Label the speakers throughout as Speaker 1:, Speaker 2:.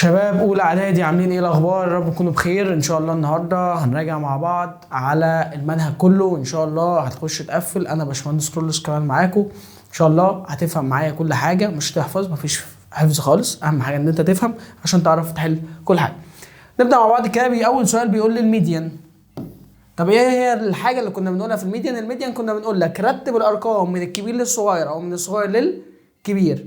Speaker 1: شباب اولى اعدادي، عاملين ايه الاخبار؟ يا رب تكونوا بخير ان شاء الله. النهارده هنراجع مع بعض على المنهج كله، وان شاء الله هتخش تقفل. انا باشمهندس كرولوس كمان معاكم ان شاء الله. هتفهم معايا كل حاجة، مش تحفظ، مفيش حفظ خالص. اهم حاجة ان انت تفهم عشان تعرف تحل كل حاجة. نبدا مع بعض كده. اول سؤال بيقول لي ال median. طب ايه هي الحاجة اللي كنا بنقولها في ال median؟ ال median كنا بنقول لك رتب الارقام من الكبير للصغير او من الصغير للكبير.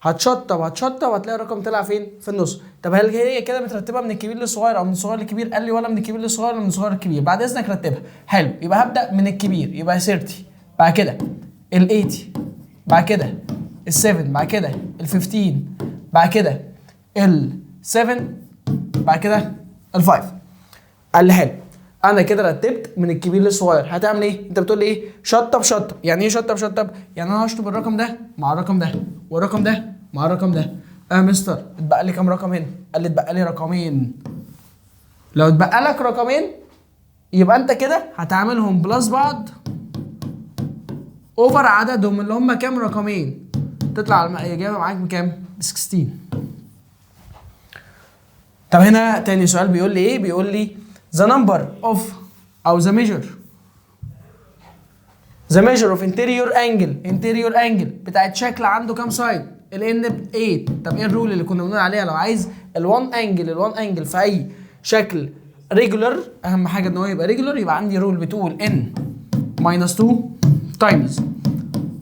Speaker 1: هتشطب هتشطب هتلاقي الرقم طلع فين؟ في النص. طب هل هي كده مترتبة من الكبير للصغير او من الصغير للكبير؟ قال لي ولا من الكبير للصغير ولا من الصغير للكبير. بعد اذنك رتبها. حلو، يبقى هبدا من الكبير، يبقى 30، بعد كده ال 80، بعد كده ال 7، بعد كده ال 15، بعد كده ال 7، بعد كده ال 5. قال لي حلو، انا كده رتبت من الكبير للصغير. هتعمل ايه؟ انت بتقول لي ايه؟ شطب شطب. يعني ايه شطب شطب؟ يعني انا هشطب الرقم ده مع الرقم ده والرقم ده مع الرقم ده. يا مستر اتبقى لي كام رقم هنا؟ قال لي اتبقى لي رقمين. لو اتبقى لك رقمين يبقى انت كده هتعملهم plus بعض over عددهم اللي هم كام رقمين، تطلع الاجابة معاك بكام؟ ب 16. طب هنا تاني سؤال بيقول لي ايه؟ بيقول لي the number of او the measure of interior angle، interior angle بتاعت شكل عنده كام side؟ ال n ب 8. طب ايه ال rule اللي كنا بنقول عليها؟ لو عايز ال1 angle، ال1 angle في اي شكل regular، اهم حاجة ان هو يبقى regular، يبقى عندي rule بتقول n minus 2 times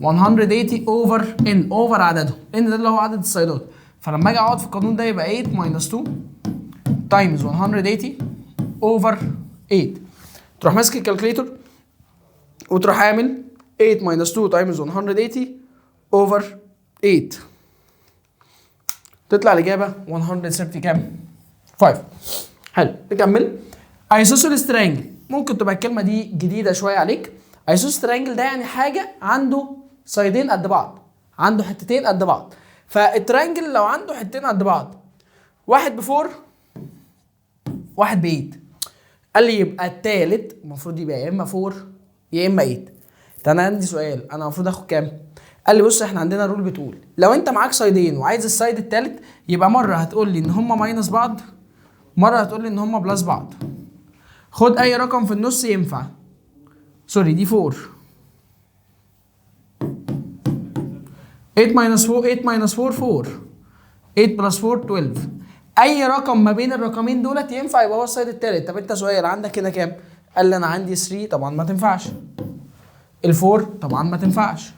Speaker 1: 180 over n over عددهم. n ده اللي هو عدد ال side ات. فلما اجي اقعد في القانون ده يبقى 8 minus 2 times 180 over 8. تروح ماسك ال calculator وتروح عامل 8 minus 2 times 180 over 8، تطلع الإجابة 130 كام؟ 5. حلو، نكمل. isosceles triangle، ممكن تبقى الكلمة دي جديدة شوية عليك. isosceles triangle ده يعني حاجة عنده side ين قد بعض، عنده حتتين قد بعض. فال triangle لو عنده حتتين قد بعض، واحد ب four واحد ب eight، قال لي يبقى التالت المفروض يبقى يا اما 4 يا اما 8. طب انا عندي سؤال، انا المفروض اخد كام؟ قال لي بص احنا عندنا rule بتقول لو انت معاك side ين وعايز ال side التالت، يبقى مرة هتقول لي ان هما minus بعض، مرة هتقول لي ان هما plus بعض. خد اي رقم في النص ينفع. sorry دي 4. 8 minus 4، 8 minus 4 4، 8 plus 4 12. اي رقم ما بين الرقمين دولت ينفع يبقى هو ال side التالت. طب انت سؤال، عندك هنا كام؟ قال لي انا عندي 3، طبعا ما تنفعش. ال four طبعا ما تنفعش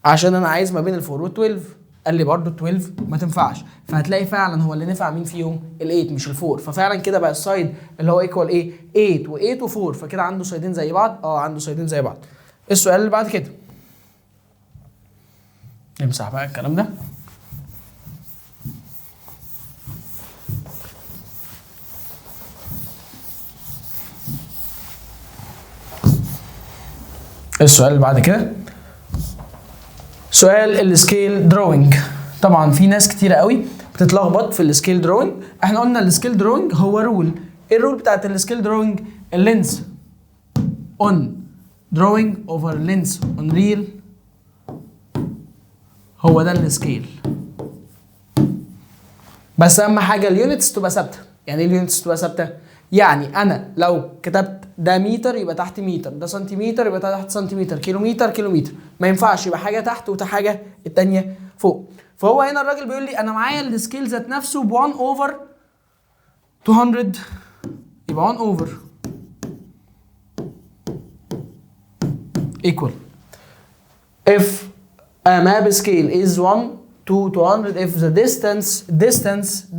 Speaker 1: عشان انا عايز ما بين ال four وال 12. قال لي برضو 12 ما تنفعش. فهتلاقي فعلا هو اللي نفع مين فيهم؟ ال8 مش ال four. ففعلا كده بقى ال side اللي هو equal ايه؟ 8 و8 و4. فكده عنده side ين زي بعض. عنده side ين زي بعض. السؤال اللي بعد كده نمسح بقى الكلام ده. السؤال اللي بعد كده سؤال ال scale drawing. طبعا في ناس كتيرة قوي بتتلخبط في ال scale drawing. احنا قلنا ال scale drawing هو rule. ايه ال rule بتاعت ال scale drawing؟ ال length on drawing over length on real، هو ده ال scale. بس اهم حاجة ال units تبقى ثابتة. يعني ايه ال units تبقى ثابتة؟ يعني انا لو كتبت ده متر يبقى تحت متر، ده سنتيمتر يبقى تحت سنتيمتر، كيلومتر كيلومتر، ما ينفعش يبقى حاجة تحت وحاجه التانية فوق. فهو هنا الراجل بيقول لي انا معايا ال scale ذات نفسه ب 1 over 200، يبقى 1 over equal if a map scale is 1 to 200 if the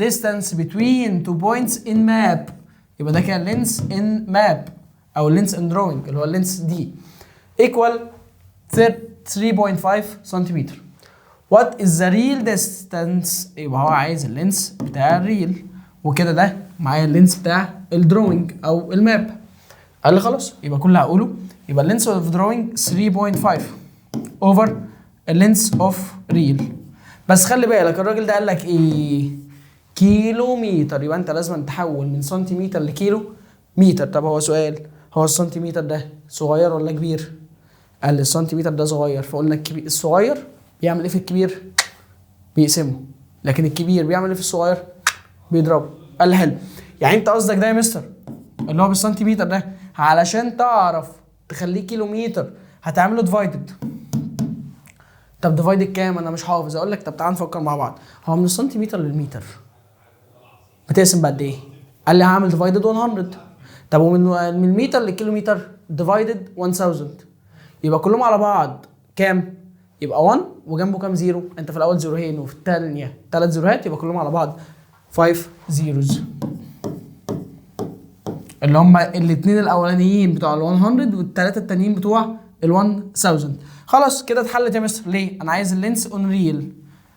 Speaker 1: distance between two points in map، يبقى ده كده length in map او length in drawing اللي هو length D equal 3.5 سنتيمتر. What is the real distance؟ يبقى هو عايز ال length بتاع ال real، وكده ده معايا ال length بتاع ال drawing او ال map. قال لي خلاص يبقى كل اللي هقوله يبقى ال length of drawing 3.5 over ال length of real. بس خلي بالك الراجل ده قال لك ايه؟ كيلو متر، يبقى انت لازم تحول من سنتيمتر لكيلو متر. طب هو سؤال، هو السنتيمتر ده صغير ولا كبير؟ قال لي السنتيمتر ده صغير، فقلنا الكبير الصغير بيعمل ايه في الكبير؟ بيقسمه. لكن الكبير بيعمل ايه في الصغير؟ بيضربه. قال لي حلو، يعني انت قصدك ده يا مستر اللي هو بالسنتيمتر ده علشان تعرف تخليه كيلومتر هتعمله divided. طب divided كام؟ انا مش حافظ. اقول لك طب تعال نفكر مع بعض. هو من السنتيمتر للمتر بتقسم بقد ايه؟ قال لي هعمل divided 100. طب ومن المتر للكيلومتر divided 1000، يبقى كلهم على بعض كام؟ يبقى 1 وجنبه كام zero؟ انت في الاول زيروهين وفي الثانية 3 زيروهات، يبقى كلهم على بعض 5 zeros، اللي هم الاثنين الاولانيين بتوع ال 100 والثلاثة التانيين بتوع ال 1000. خلاص كده اتحلت يا مستر. ليه؟ انا عايز ال length on reel.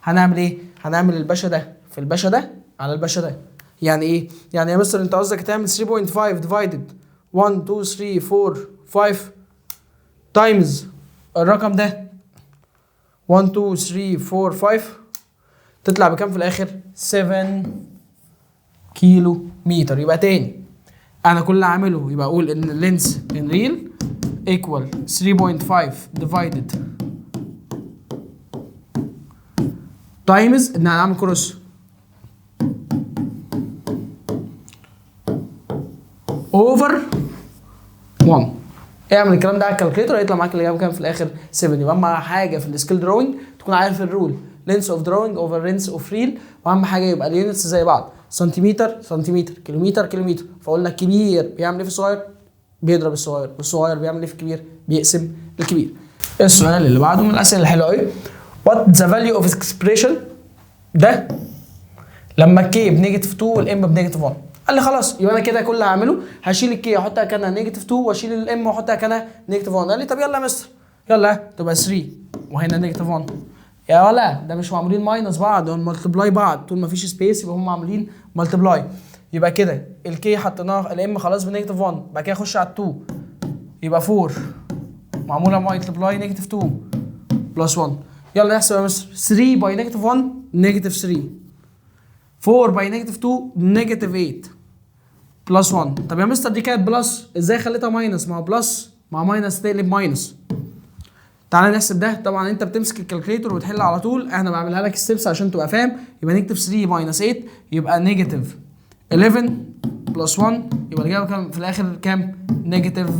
Speaker 1: هنعمل ايه؟ هنعمل الباشا ده في الباشا ده على الباشا ده. يعني ايه؟ يعني يا مستر انت قصدك تعمل 3.5 divided 1 2 3 4 5 times الرقم ده 1 2 3 4 5، تطلع بكام في الاخر؟ 7 كيلو متر. يبقى تاني انا كل اللي عامله يبقى اقول ان ال length in reel equal 3.5 divided times ان هنعمل cross over 1. اعمل الكلام ده على ال calculator هيطلع معاك الاجابة كام في الاخر؟ 7. يبقى اهم حاجة في ال scale drawing تكون عارف ال rule length of drawing over length of reel، واهم حاجة يبقى ال units زي بعض، سنتيمتر سنتيمتر، كيلومتر كيلومتر. فقلنا الكبير بيعمل ايه في الصغير؟ بيضرب الصغير، والصغير بيعمل ايه في الكبير؟ بيقسم الكبير. السؤال اللي بعده من الاسئلة الحلوة قوي، what the value of expression ده لما ال k ب negative 2 وال m ب negative 1. قال لي خلاص يبقى انا كده كل اللي هعمله هشيل ال k احطها كانها negative 2 واشيل ال m واحطها كانها negative 1. قال لي طب يلا يا مستر يلا تبقى 3 وهنا negative 1. يا ولا ده مش معمولين minus بعض، هم multiply بعض، طول ما فيش space يبقى هم عاملين multiply. يبقى كده ال k حطيناها ال m خلاص ب negative 1، بعد كده اخش على 2 يبقى 4 معمولة multiply negative 2 plus 1. يلا نحسب يا مستر، 3 by negative 1 negative 3، 4 by negative 2 negative 8 plus 1. طب يا مستر دي كانت plus ازاي خليتها minus؟ ما هو plus مع minus تقلب minus. تعالى نحسب ده. طبعا انت بتمسك ال calculator وتحل على طول، احنا بعملها لك steps عشان تبقى فاهم. يبقى negative 3 minus 8 يبقى negative 11 plus 1، يبقى الاجابة كام في الاخر؟ كام؟ negative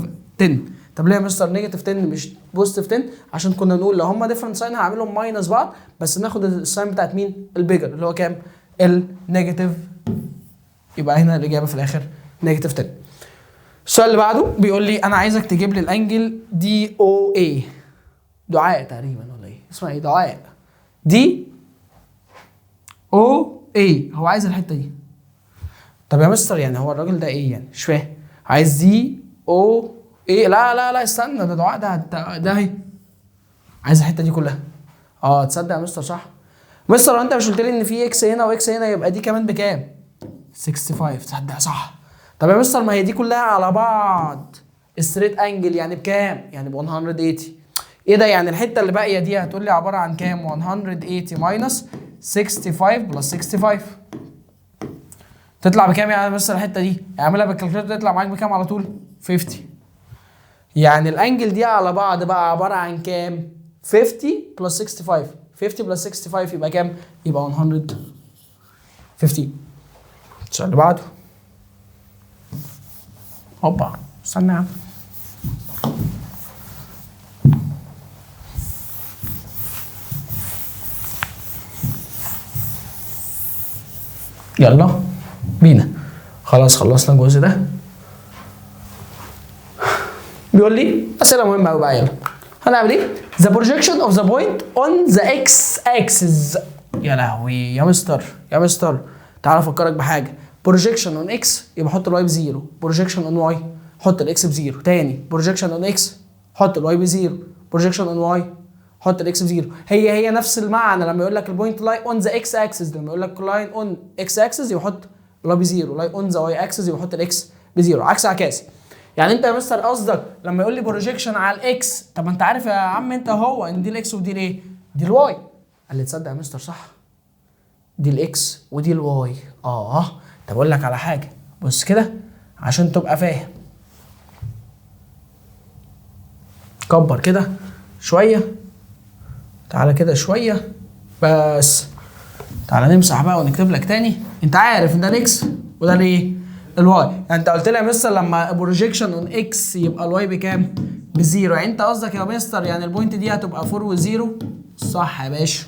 Speaker 1: 10. طب ليه يا مستر negative 10 مش positive 10؟ عشان كنا نقول لو هما different sign هعملهم minus بعض، بس ناخد ال sign بتاعت مين؟ ال bigger اللي هو كام؟ ال negative. يبقى هنا الاجابة في الاخر negative 10. السؤال اللي بعده بيقول لي انا عايزك تجيب لي ال angle D O A، دعاء تقريبا ولا ايه؟ اسمها ايه؟ دعاء. D O A، هو عايز الحتة دي. طب يا مستر يعني هو الراجل ده ايه يعني؟ مش فاهم. عايز D O A؟ لا لا لا استنى، ده دعاء، ده اهي، عايز الحتة دي كلها. تصدق يا مستر صح؟ مستر انت مش قلت لي ان في x هنا و x هنا، يبقى دي كمان بكام؟ 65. تصدق صح. طب يا مستر ما هي دي كلها على بعض straight angle، يعني بكام؟ يعني ب 180. ايه ده؟ يعني الحتة اللي باقية دي هتقول لي عبارة عن كام؟ 180 minus 65 plus 65 تطلع بكام يعني مستر الحتة دي؟ اعملها بال calculator تطلع معاك بكام على طول؟ 50. يعني ال angle دي على بعض بقى عبارة عن كام؟ 50 plus 65. 50 plus 65 يبقى كام؟ يبقى 150. السؤال اللي بعده. هوبا استنى يا عم. يلا بينا، خلاص خلصنا الجزء ده. بيقول لي اسئلة مهمة قوي بقى، يلا هنعمل ايه؟ The projection of the point on the x axis. يا لهوي يا مستر يا مستر، تعالى افكرك بحاجة. projection on x يبقى حط ال y ب zero، projection on y حط ال x ب zero، تاني projection on x حط ال y ب zero، projection on y حط ال x ب zero. هي هي نفس المعنى لما يقول لك ال point lie on the x axis، لما يقول لك lie on x axis يبقى حط ال y ب zero، lie on the y axis يبقى حط ال x ب zero، عكس عكاس. يعني انت يا مستر قصدك لما يقول لي projection على ال x، طب ما انت عارف يا عم انت هو ان دي ال x ودي الايه؟ دي ال y. قال لي تصدق يا مستر صح، دي ال x ودي ال y. طب اقول لك على حاجة، بص كده عشان تبقى فاهم، كبر كده شوية، تعالى كده شوية بس. تعالى نمسح بقى ونكتب لك تاني. انت عارف ان ده ال X وده الايه؟ ال Y. يعني انت قلت لي يا مستر لما projection on X يبقى ال Y بكام؟ ب zero. يعني انت قصدك يا مستر يعني ال point دي هتبقى 4 و0؟ صح يا باشا،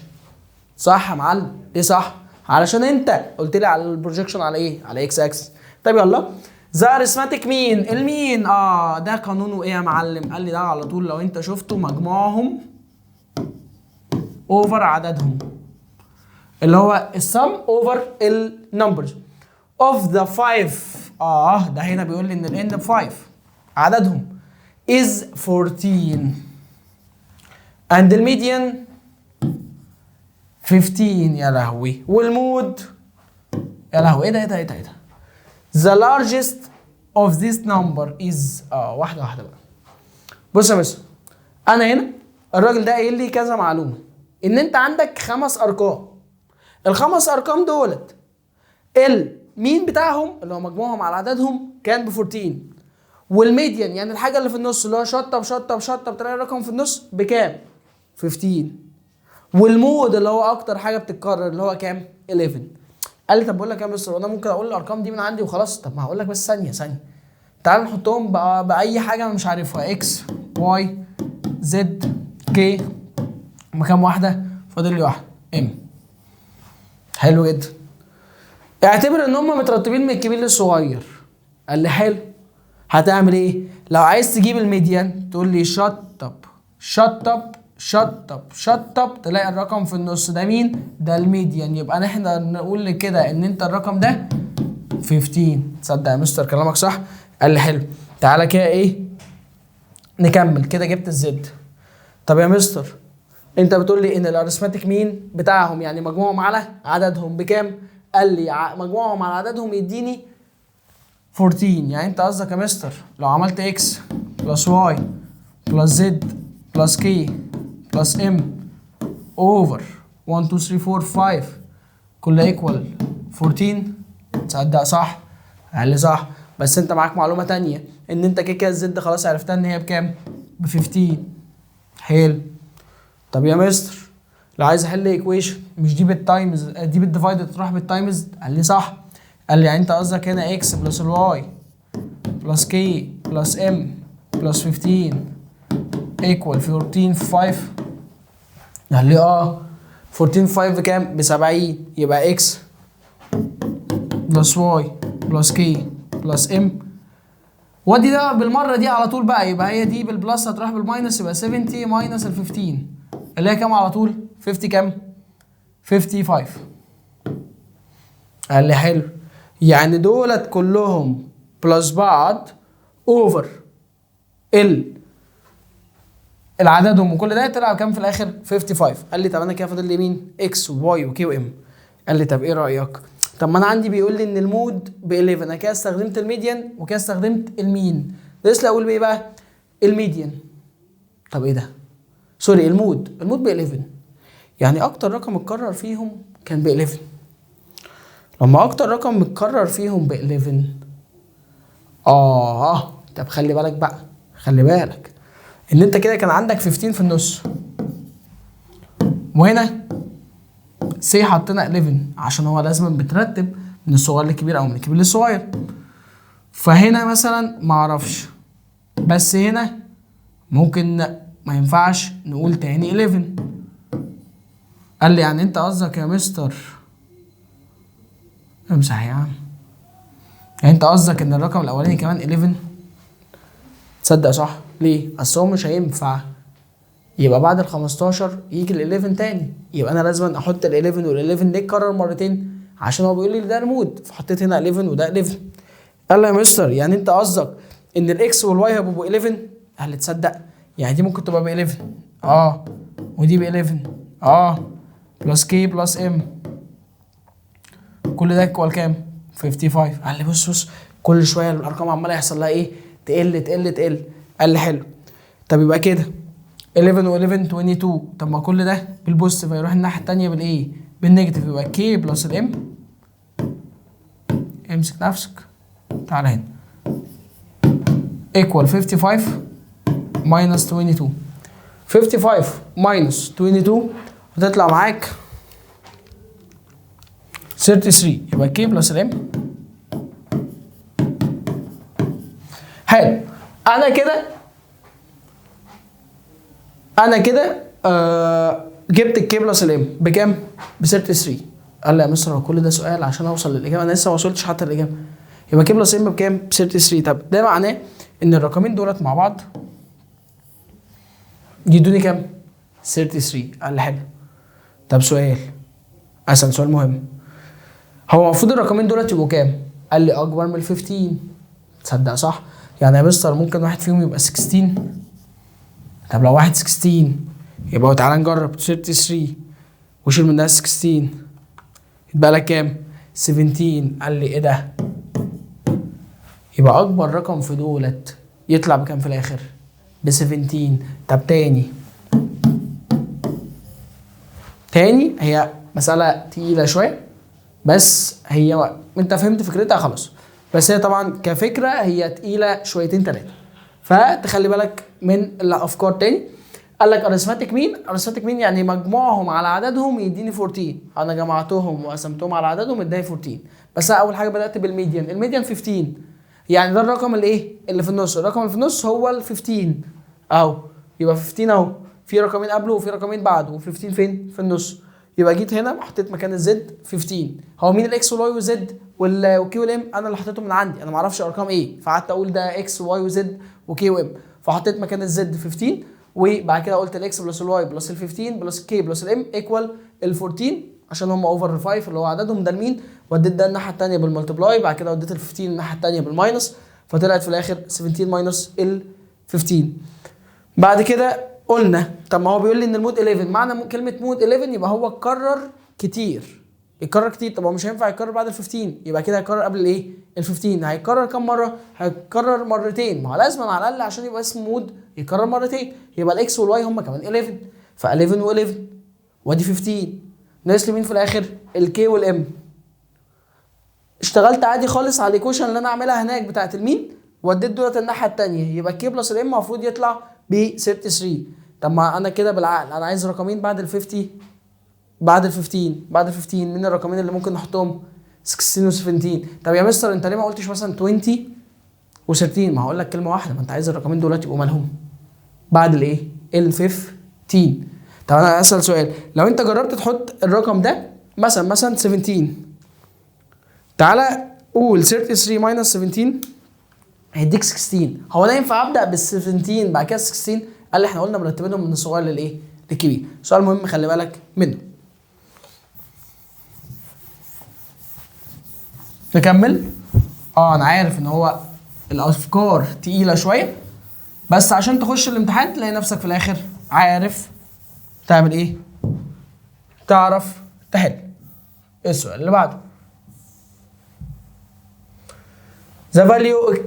Speaker 1: صح يا معلم. ليه صح؟ علشان انت قلت لي على ال projection على ايه؟ على X axis. طب يلا the arithmetic mean، ال mean ده قانونه ايه يا معلم؟ قال لي ده على طول لو انت شفته مجموعهم over عددهم، اللي هو ال sum over ال numbers of the 5. ده هنا بيقول لي ان ال n ب 5، عددهم is 14 and the median 15. يا لهوي، وال mode، يا لهوي، ايه ده ايه ده ايه ده ايه ده؟ the largest of this number is. واحدة واحدة بقى. بص يا مستر، انا هنا الراجل ده قايل لي كذا معلومه، ان انت عندك خمس ارقام، الخمس ارقام دولت ال mean بتاعهم اللي هو مجموعهم على عددهم كان ب 14، وال median يعني الحاجة اللي في النص، اللي هو شطب شطب شطب تلاقي الرقم في النص بكام؟ 15. وال mode اللي هو اكتر حاجة بتتكرر اللي هو كام؟ 11. قال لي طب بقول لك يا مستر، انا ممكن اقول الارقام دي من عندي وخلاص. طب ما هقول لك، بس ثانية ثانيه، تعال نحطهم باي حاجة انا مش عارفها، X Y Z K، مكان واحده، فاضل لي واحده، M. حلو جدا. اعتبر ان هم مترتبين من الكبير للصغير. قال لي حلو، هتعمل ايه؟ لو عايز تجيب ال median تقول لي شطب شطب شطب شطب، تلاقي الرقم في النص ده مين؟ ده ال median. يبقى نحن نقول كده ان انت الرقم ده 15. تصدق يا مستر كلامك صح. قال لي حلو، تعالى كده ايه نكمل كده، جبت ال Z. طب يا مستر، انت بتقول لي ان ال arithmetic mean بتاعهم يعني مجموعهم على عددهم بكام؟ قال لي مجموعهم على عددهم يديني 14. يعني انت قصدك يا مستر لو عملت X plus Y plus Z plus K plus M over 1 2 3 4 5 كلها equal 14؟ تصدق صح؟ قال لي صح، بس انت معاك معلومة تانية ان انت كده كده ال Z خلاص عرفتها ان هي بكام؟ ب 15. حلو. طب يا مستر، لو عايز احل equation، مش دي بال times، دي بال divide تروح بال times؟ قال لي صح. قال لي يعني انت قصدك هنا X plus ال Y plus K plus M plus 15 equal 14 في 5؟ قال لي 14 في 5 بكام؟ ب 70. يبقى X plus Y plus K plus M، ودي ده بالمرة دي على طول بقى، يبقى هي دي بال plus هتروح بال minus، يبقى 70 minus ال 15 اللي هي كام على طول؟ 50 كام؟ 55. قال لي حلو، يعني دولت كلهم plus بعض over العددهم وكل ده طلع كام في الاخر؟ 55. قال لي طب انا كده فاضل لي مين؟ X و Y و K و M. قال لي طب ايه رايك؟ طب ما انا عندي بيقول لي ان ال mode ب 11، انا كده استخدمت ال median وكده استخدمت ال mean، لسه اقول بايه بقى؟ ال median. طب ايه ده؟ sorry، ال mode، ال mode ب 11، يعني اكتر رقم اتكرر فيهم كان ب 11. لما اكتر رقم متكرر فيهم ب 11، طب خلي بالك بقى، خلي بالك ان انت كده كان عندك 15 في النص، وهنا سي حطينا 11 عشان هو لازم بترتب من الصغير للكبير او من الكبير للصغير. فهنا مثلا ما اعرفش، بس هنا ممكن ما ينفعش نقول تاني 11. قال لي يعني انت قصدك يا مستر، امسح يا عم، يعني انت قصدك ان الرقم الاولاني كمان 11؟ تصدق صح. ليه؟ اصل هو مش هينفع يبقى بعد ال 15 يجي ال 11 تاني، يبقى انا لازم احط ال 11، وال 11 ليه اتكرر مرتين؟ عشان هو بيقول لي ده ال mode، فحطيت هنا 11 وده 11. قال لي يا مستر، يعني انت قصدك ان ال X وال Y هيبقوا ب 11؟ قال لي تصدق، يعني دي ممكن تبقى ب 11 ودي ب 11 plus K plus M، كل ده equal كام؟ 55. قال لي بص بص، كل شوية الارقام عماله يحصل لها ايه؟ تقل تقل تقل. قال لي حلو، طب يبقى كده 11 و11 22. طب ما كل ده بال positive هيروح الناحية التانية بالايه؟ بال negative، يبقى K plus ال M، امسك نفسك، تعالى هنا، equal 55 minus 22. 55 minus 22 هتطلع معاك 33، يبقى K plus ال M. حلو. انا كده جبت ال K plus ال M بكام؟ ب 33. قال لي يا مستر هو كل ده سؤال عشان اوصل للاجابة؟ انا لسه ما وصلتش حتى الاجابة. يبقى K plus M بكام؟ ب 33. طب ده معناه ان الرقمين دولت مع بعض يدوني كام؟ 33. قال لي حلو. طب سؤال، اسال سؤال مهم، هو المفروض الرقمين دولت يبقوا كام؟ قال لي اكبر من ال 15. تصدق صح؟ يعني يا مستر ممكن واحد فيهم يبقى 16. طب لو واحد 16 يبقى تعالى نجرب 33 وشيل منها 16 يتبقى لك كام؟ 17. قال لي ايه ده؟ يبقى اكبر رقم في دولت يطلع بكام في الاخر؟ ب 17. طب تاني هي مسألة تقيلة شوية بس هي انت فهمت فكرتها خلاص، بس هي طبعا كفكرة هي تقيلة شويتين تلاتة، فتخلي بالك من الافكار. تاني قال لك arithmetic mean، arithmetic mean يعني مجموعهم على عددهم يديني 14. انا جمعتهم وقسمتهم على عددهم اداني 14. بس انا اول حاجة بدات بال median، ال median 15، يعني ده الرقم الايه اللي في النص، الرقم اللي في النص هو ال 15 اهو، يبقى 15 اهو، في رقمين قبله وفي رقمين بعده، و15 فين؟ في النص. يبقى جيت هنا حطيت مكان ال Z 15. هو مين الاكس والواي والزد والكي والام؟ انا اللي حطيتهم من عندي، انا ما اعرفش ارقام ايه، فقعدت اقول ده اكس وواي وزد وكي وام، فحطيت مكان ال Z 15، وبعد كده قلت ال X plus ال Y plus ال 15 plus K plus ال M equal ال 14 عشان هم over 5 اللي هو عددهم ده ال mean. وديت ده الناحية الثانية بال multiply، بعد كده وديت ال 15 الناحية الثانية بال minus، فطلعت في الاخر 17 minus ال 15. بعد كده قلنا طب ما هو بيقول لي ان ال mode 11، معنى كلمة mode 11 يبقى هو اتكرر كتير، يتكرر كتير. طب هو مش هينفع يتكرر بعد ال 15، يبقى كده هيتكرر قبل الايه؟ ال 15. هيتكرر كام مرة؟ هيتكرر مرتين، ما هو لازم على الاقل عشان يبقى اسمه mode يتكرر مرتين. يبقى ال X وال Y هم كمان 11، ف 11 و11 وادي 15. ناقص لي مين في الاخر؟ ال K وال M. اشتغلت عادي خالص على ال equation اللي انا عاملها هناك بتاعت ال mean، وديت دولت الناحية الثانية، يبقى ال K plus ال M المفروض يطلع ب 33. طب ما انا كده بالعقل انا عايز رقمين بعد ال 50، بعد ال 15، بعد ال 15، مين الرقمين اللي ممكن نحطهم؟ 16 و17. طب يا مستر انت ليه ما قلتش مثلا 20 و13؟ ما هقول لك كلمة واحدة، ما انت عايز الرقمين دول يبقوا مالهم بعد الايه؟ ال 15. طب انا اسال سؤال، لو انت جربت تحط الرقم ده مثلا 17، تعالى قول 33 minus 17 هيديك 16. هو انا ينفع ابدا بال 17 بعد كده 16؟ قال لي احنا قلنا مرتبينهم من الصغير للايه؟ للكبير. سؤال مهم خلي بالك منه. نكمل. انا عارف ان هو الافكار تقيلة شوية، بس عشان تخش الامتحان تلاقي نفسك في الاخر عارف تعمل ايه، تعرف تحل. السؤال اللي بعده the value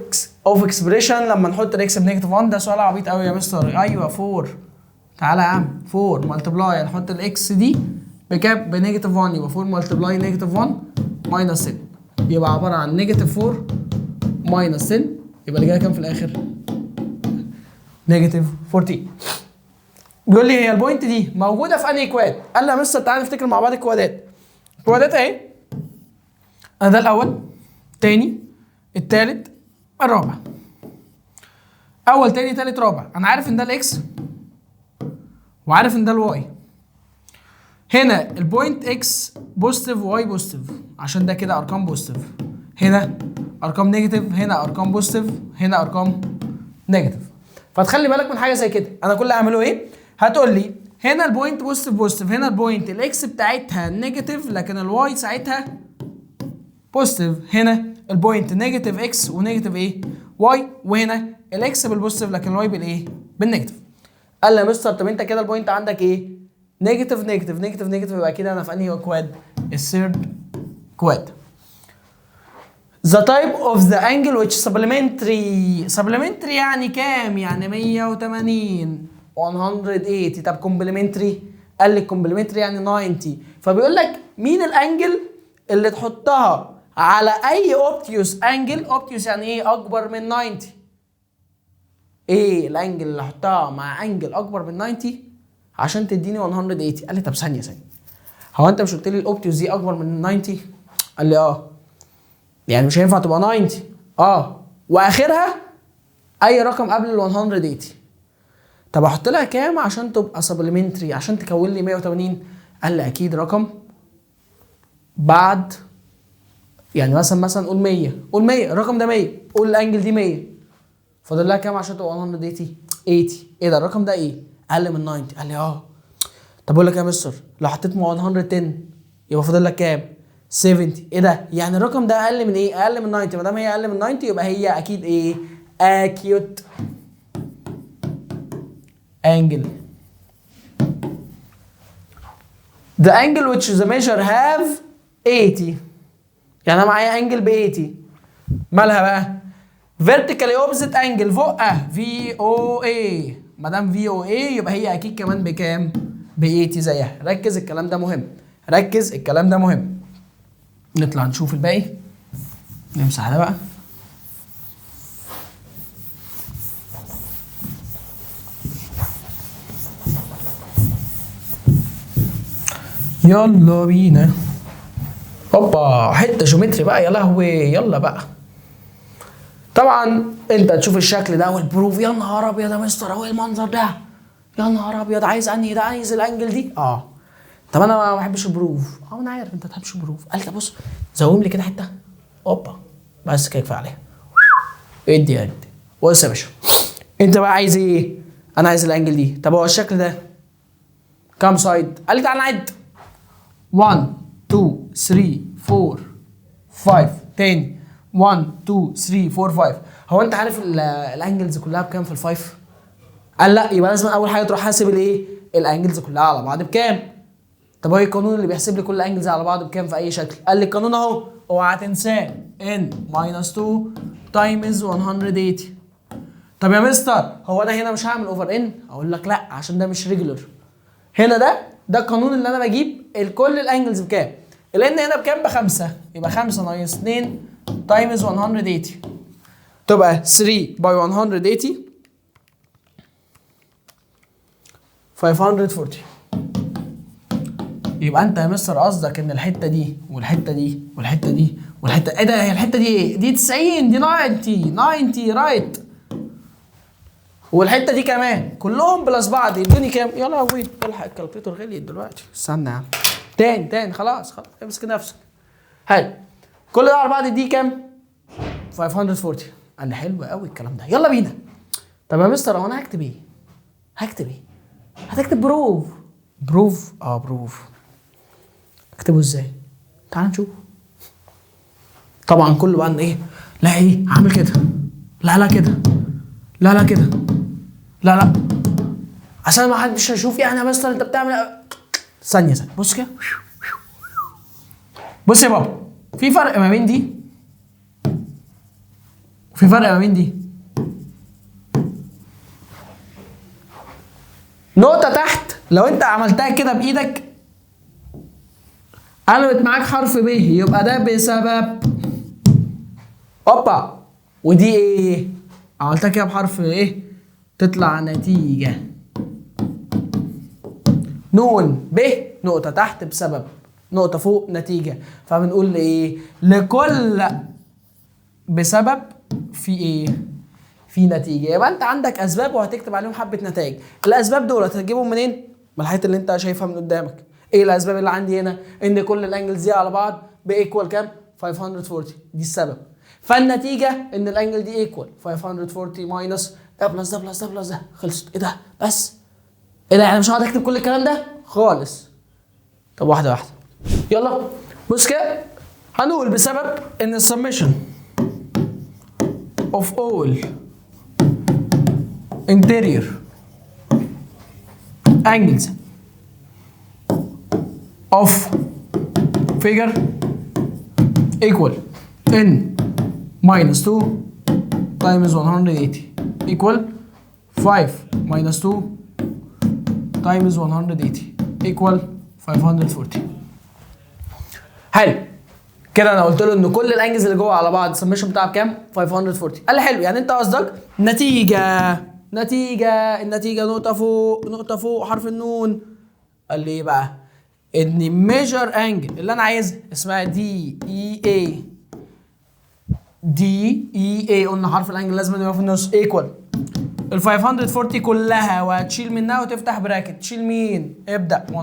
Speaker 1: of expression لما نحط ال X ب negative 1. ده سؤال عبيط قوي يا مستر. ايوه 4، تعالى يا عم 4 multiply، نحط ال X دي بكام؟ ب negative 1، يبقى 4 multiply negative 1 minus 10، يبقى عبارة عن negative 4 minus 10، يبقى اللي جاي كام في الاخر؟ negative 14. بيقول لي هي ال point دي موجودة في انهي quad؟ قال لي يا مستر تعالى نفتكر مع بعض الكوادات. الكوادات اهي، انا ده الاول، تاني، التالت، الرابع. اول تاني تالت رابع. انا عارف ان ده ال X وعارف ان ده ال Y. هنا ال point X positive Y positive عشان ده كده ارقام positive، هنا ارقام negative، هنا ارقام positive، هنا ارقام negative. فتخلي بالك من حاجة زي كده. انا كل اللي هعمله ايه؟ هتقول لي هنا ال point positive positive، هنا ال point ال X بتاعتها negative لكن ال Y ساعتها positive، هنا ال point negative X و negative ايه؟ Y، وهنا ال X بال positive لكن ال Y بالايه؟ بال negative. قال لي يا مستر طب انت كده ال point عندك ايه؟ negative negative negative negative، يبقى كده انا في انهي quad؟ ال third quad. The type of the angle which supplementary، supplementary يعني كام؟ يعني 180، 180. طب complementary؟ قال لي complementary يعني 90. فبيقول لك مين ال angle اللي تحطها على اي obtuse angle؟ obtuse يعني ايه؟ اكبر من 90. ايه ال angle اللي احطها مع angle اكبر من 90 عشان تديني 180؟ قال لي طب ثانية ثانية، هو انت مش قلت لي ال obtuse دي اكبر من 90؟ قال لي اه. يعني مش هينفع تبقى 90. اه، واخرها اي رقم قبل ال 180. طب احط لها كام عشان تبقى supplementary، عشان تكون لي 180؟ قال لي اكيد رقم بعد، يعني مثلا قول 100، قول 100، الرقم ده 100، قول ال angle دي 100، فاضل لها كام عشان تبقى 180؟ 80. ايه ده الرقم ده ايه؟ اقل من 90. قال لي اه. طب اقول لك يا مستر، لو حطيت 110 يبقى فاضل لك كام؟ 70. ايه ده؟ يعني الرقم ده اقل من ايه؟ اقل من 90. ما دام هي اقل من 90 يبقى هي اكيد ايه؟ acute angle. The angle which the measure have 80. يعني انا معايا angle ب 80، مالها بقى؟ vertically opposite angle فوقها VOA. ما دام VOA يبقى هي اكيد كمان بكام؟ ب 80 زيها. ركز الكلام ده مهم، ركز الكلام ده مهم. نطلع نشوف الباقي، نمسح ده بقى. يلا بينا. هوبا، حتة geometry بقى، يا لهوي. يلا بقى. طبعا انت تشوف الشكل ده وال proof، يا نهار ابيض يا مستر، هو ايه المنظر ده؟ يا نهار ابيض، عايز انهي ده؟ عايز ال angle دي. اه طب انا ما بحبش ال proof. اه انا عارف انت ما بتحبش ال proof. قال طب بص، zoom لي كده حتة. اوبا، بس كده كفاية عليها. ادي ادي. بص يا باشا، انت بقى عايز ايه؟ انا عايز ال angle دي. طب هو الشكل ده كام side؟ قال لي تعالى نعد 1 2 3 4 5. تاني 1 2 3 4 5. هو انت عارف ال angles كلها بكام في ال five؟ قال لا، يبقى لازم اول حاجة تروح حاسب الايه؟ ال angles كلها على بعض بكام. طب هو ايه القانون اللي بيحسب لي كل angles على بعض بكام في اي شكل؟ قال لي القانون اهو، اوعى تنساه، n minus 2 times 180. طب يا مستر هو انا هنا مش هعمل over n؟ اقول لك لا، عشان ده مش regular. هنا ده القانون اللي انا بجيب الكل ال angles بكام. ال n هنا بكام؟ ب5، يبقى 5 ناقص 2 times 180 تبقى 3 by 180 540. يبقى انت يا مستر قصدك ان الحتة دي والحتة دي والحتة دي والحتة، ايه ده؟ هي الحتة دي ايه؟ دي 90، دي 90، 90 right، والحتة دي كمان، كلهم plus بعض يدوني كام؟ يا لهوي، الحق ال calculator غليت دلوقتي. استنى يا عم، تاني تاني، خلاص خلاص، امسك نفسك. حلو، كل ده على بعض دي كام؟ 540. قال لي حلو قوي الكلام ده، يلا بينا. طب يا مستر هو انا هكتب ايه؟ هكتب ايه؟ هتكتب proof. proof؟ اه proof. اكتبه ازاي؟ تعال نشوف. طبعا كله بقى ايه؟ لا ايه؟ عامل كده، لا لا كده، لا لا كده، لا لا، عشان ما حدش هيشوف يعني يا مستر انت بتعمل. ثانية ثانية، بص كده، بص يا بابا، في فرق ما بين دي وفي فرق ما بين دي. نقطة تحت لو انت عملتها كده بايدك قلبت معاك حرف ب، يبقى ده بسبب اوبا، ودي ايه؟ عملتها كده بحرف ايه؟ تطلع نتيجة نون ب نقطة تحت بسبب، نقطة فوق نتيجة. فبنقول ايه؟ لكل بسبب في ايه؟ في نتيجة. يبقى انت عندك اسباب وهتكتب عليهم حبة نتائج. الاسباب دول هتجيبهم منين؟ من الحاجات اللي انت شايفها من قدامك. ايه الاسباب اللي عندي هنا؟ ان كل ال angles دي على بعض ب equal كام؟ 540، دي السبب. فالنتيجة ان ال angle دي equal 540 minus ده plus ده plus ده plus ده، خلصت. ايه ده؟ بس ايه ده؟ يعني مش هقعد اكتب كل الكلام ده خالص. طب واحدة واحدة، يلا بص كده. هنقول بسبب ان السمشن of all interior angles of figure equal n minus 2 times 180 equal 5 minus 2 times 180 equal 540. حلو كده، انا قلت له ان كل ال angles اللي جوه على بعض السمشن بتاعها بكام؟ 540. قال لي حلو، يعني انت قصدك نتيجة، نتيجة، النتيجة نقطة فوق نقطة فوق حرف النون. قال لي ايه بقى؟ ان measure angle اللي انا عايزها اسمها DEA، DEA، قلنا حرف ال angle لازم يبقى في النص، equal ال 540 كلها، وهتشيل منها وتفتح bracket. تشيل مين؟ ابدا 120،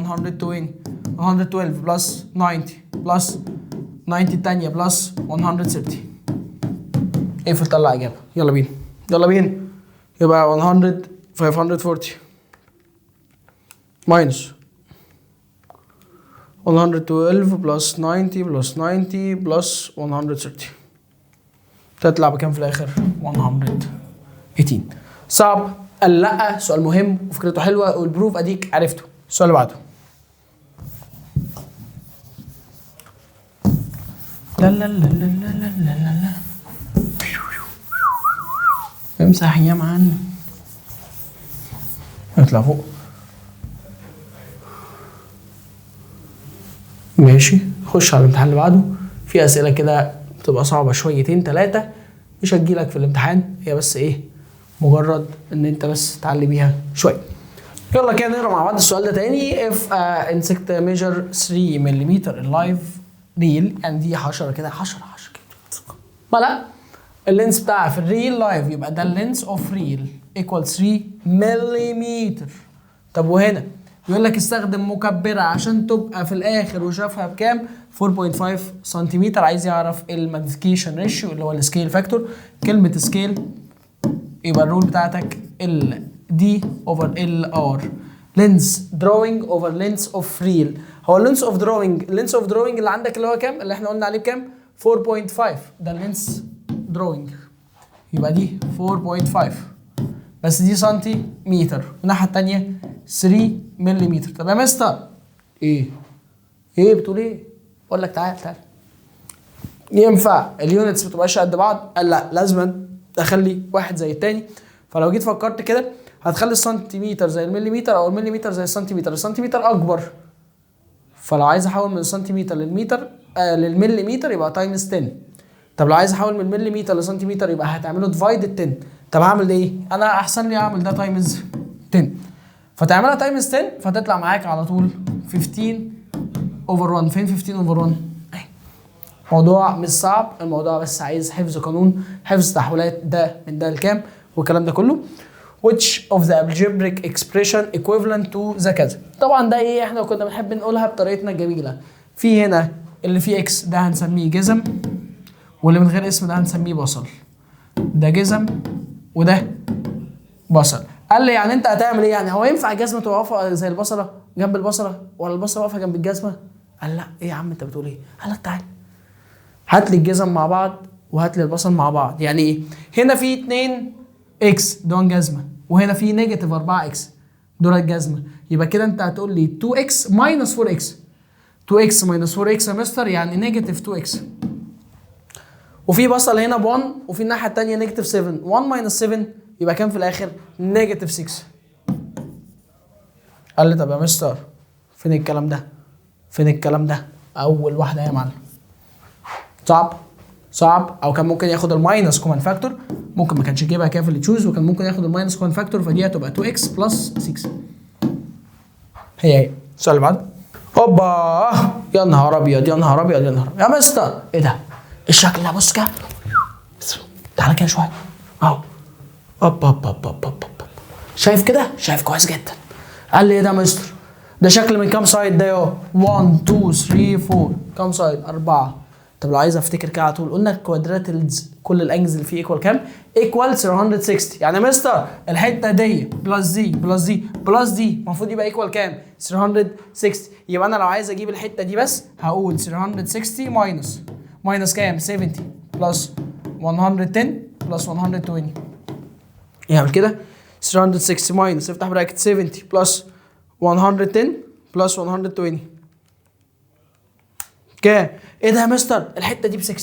Speaker 1: 112 plus 90 plus 90 الثانية plus 130. اقفل طلع اجابه. يلا بينا يلا بينا. يبقى 100 540 minus 112 plus 90 plus 90 plus 130، تطلع بكام في الاخر؟ 118. صعب؟ قال لا، سؤال مهم وفكرته حلوة وال proof اديك عرفته. السؤال اللي بعده. لا لا لا لا لا لا لا لا، امسح يا معلم، اطلع فوق. ماشي، خش على الامتحان اللي بعده. في اسئلة كده بتبقى صعبة شويتين ثلاثة، مش هتجيلك في الامتحان، هي بس ايه، مجرد ان انت بس تعلي بيها شوية. يلا كده نقرا مع بعض السؤال ده تاني. if insect measure 3 ملم live real، يعني دي حشرة كده، حشرة حشرة كده، ما لا ال length بتاعها في ال real life، يبقى ده ال length of real equal 3 ملم. طب وهنا بيقول لك استخدم مكبره عشان تبقى في الاخر وشافها بكام؟ 4.5 سنتيمتر. عايز يعرف ال magnification ratio اللي هو ال scale factor. كلمة scale يبقى ال rule بتاعتك ال D over ال R، length drawing over length of real. هو ال length of drawing، ال length of drawing اللي عندك اللي هو كام؟ اللي احنا قلنا عليه بكام؟ 4.5. ده ال length drawing، يبقى دي 4.5 بس دي سنتيمتر، والناحية الثانية 3 ملم. طب يا مستر ايه؟ ايه بتقول ايه؟ بقول لك تعال تعال، ينفع ال units ما تبقاش قد بعض؟ قال لا، لازم اخلي واحد زي التاني. فلو جيت فكرت كده هتخلي السنتيمتر زي المليمتر او المليمتر زي السنتيمتر، السنتيمتر اكبر، فلو عايز احول من السنتيمتر للمتر للمليمتر يبقى times 10. طب لو عايز احول من مليمتر لسنتيمتر يبقى هتعمله divide 10. طب هعمل ايه؟ انا احسن لي اعمل ده times 10، فتعملها times 10 فتطلع معاك على طول 15 over 1. فين 15 over 1؟ اهي. موضوع مش صعب، الموضوع بس عايز حفظ قانون، حفظ تحويلات ده من ده لكام والكلام ده كله. which of the algebraic expression equivalent to the كذا. طبعا ده ايه، احنا كنا بنحب نقولها بطريقتنا الجميلة. في هنا اللي فيه x ده هنسميه جزم، واللي من غير اسم ده هنسميه بصل. ده جزم وده بصل. قال لي يعني انت هتعمل ايه؟ يعني هو ينفع الجزمة تبقى واقفة زي البصله جنب البصله، ولا البصله واقفة جنب الجزمة؟ قال لا. ايه يا عم انت بتقول ايه؟ قال لك تعالى هات لي الجزم مع بعض وهات لي البصل مع بعض. يعني ايه؟ هنا في 2 x دول جزمه، وهنا في negative 4 x دول الجزمة، يبقى كده انت هتقول لي 2 x minus 4 x. 2 x minus 4 x يا مستر يعني negative 2 x. وفي بصل هنا ب 1، وفي الناحية الثانية negative 7، 1 minus 7 يبقى كام في الاخر؟ negative 6. قال لي طب يا مستر فين الكلام ده؟ فين الكلام ده؟ اول واحدة يا معلم. صعب صعب، او كان ممكن ياخد ال minus common factor، ممكن ما كانش يجيبها كده في اللي choose، وكان ممكن ياخد ال minus common factor، فدي هتبقى 2 x plus 6. هي هي. السؤال اللي بعده. هوبا، يا نهار ابيض يا نهار ابيض يا نهار يا مستر، ايه ده؟ الشكل ده؟ بص كده، تعالى كده شوية اهو. هوبا هوبا هوبا هوبا هوبا، شايف كده؟ شايف كويس جدا. قال لي ايه ده يا مستر؟ ده شكل من كام side ده يا 1 2 3 4، كام side؟ 4. طب لو عايز افتكر كده على طول، قلنا ال quadrilaterals كل ال angles اللي فيه equal كام؟ equal 360. يعني يا مستر الحتة دي plus دي plus دي plus دي المفروض يبقى equal كام؟ 360. يبقى انا لو عايز اجيب الحتة دي بس هقول 360 minus minus كام؟ 70 plus 110 plus 120. يعمل كده 360 minus افتح bracket 70 plus 110 plus 120 كام؟ ايه ده يا مستر؟ الحتة دي ب 60.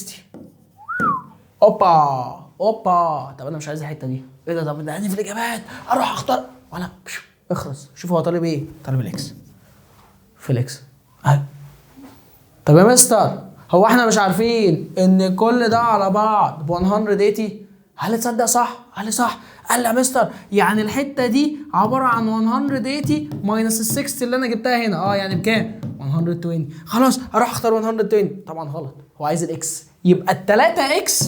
Speaker 1: اوبا اوبا، طب انا مش عايز الحتة دي. ايه ده؟ طب ده في الاجابات اروح اختار ولا اخلص. شوف هو طالب ايه؟ طالب ال x في ال x اهي. طب يا مستر هو احنا مش عارفين ان كل ده على بعض ب 180؟ هل تصدق صح؟ هل صح؟ قال لي يا مستر يعني الحتة دي عبارة عن 180 minus ال 60 اللي انا جبتها هنا، يعني بكام؟ 120. خلاص هروح اختار 120. طبعا غلط، هو عايز ال x، يبقى ال 3 x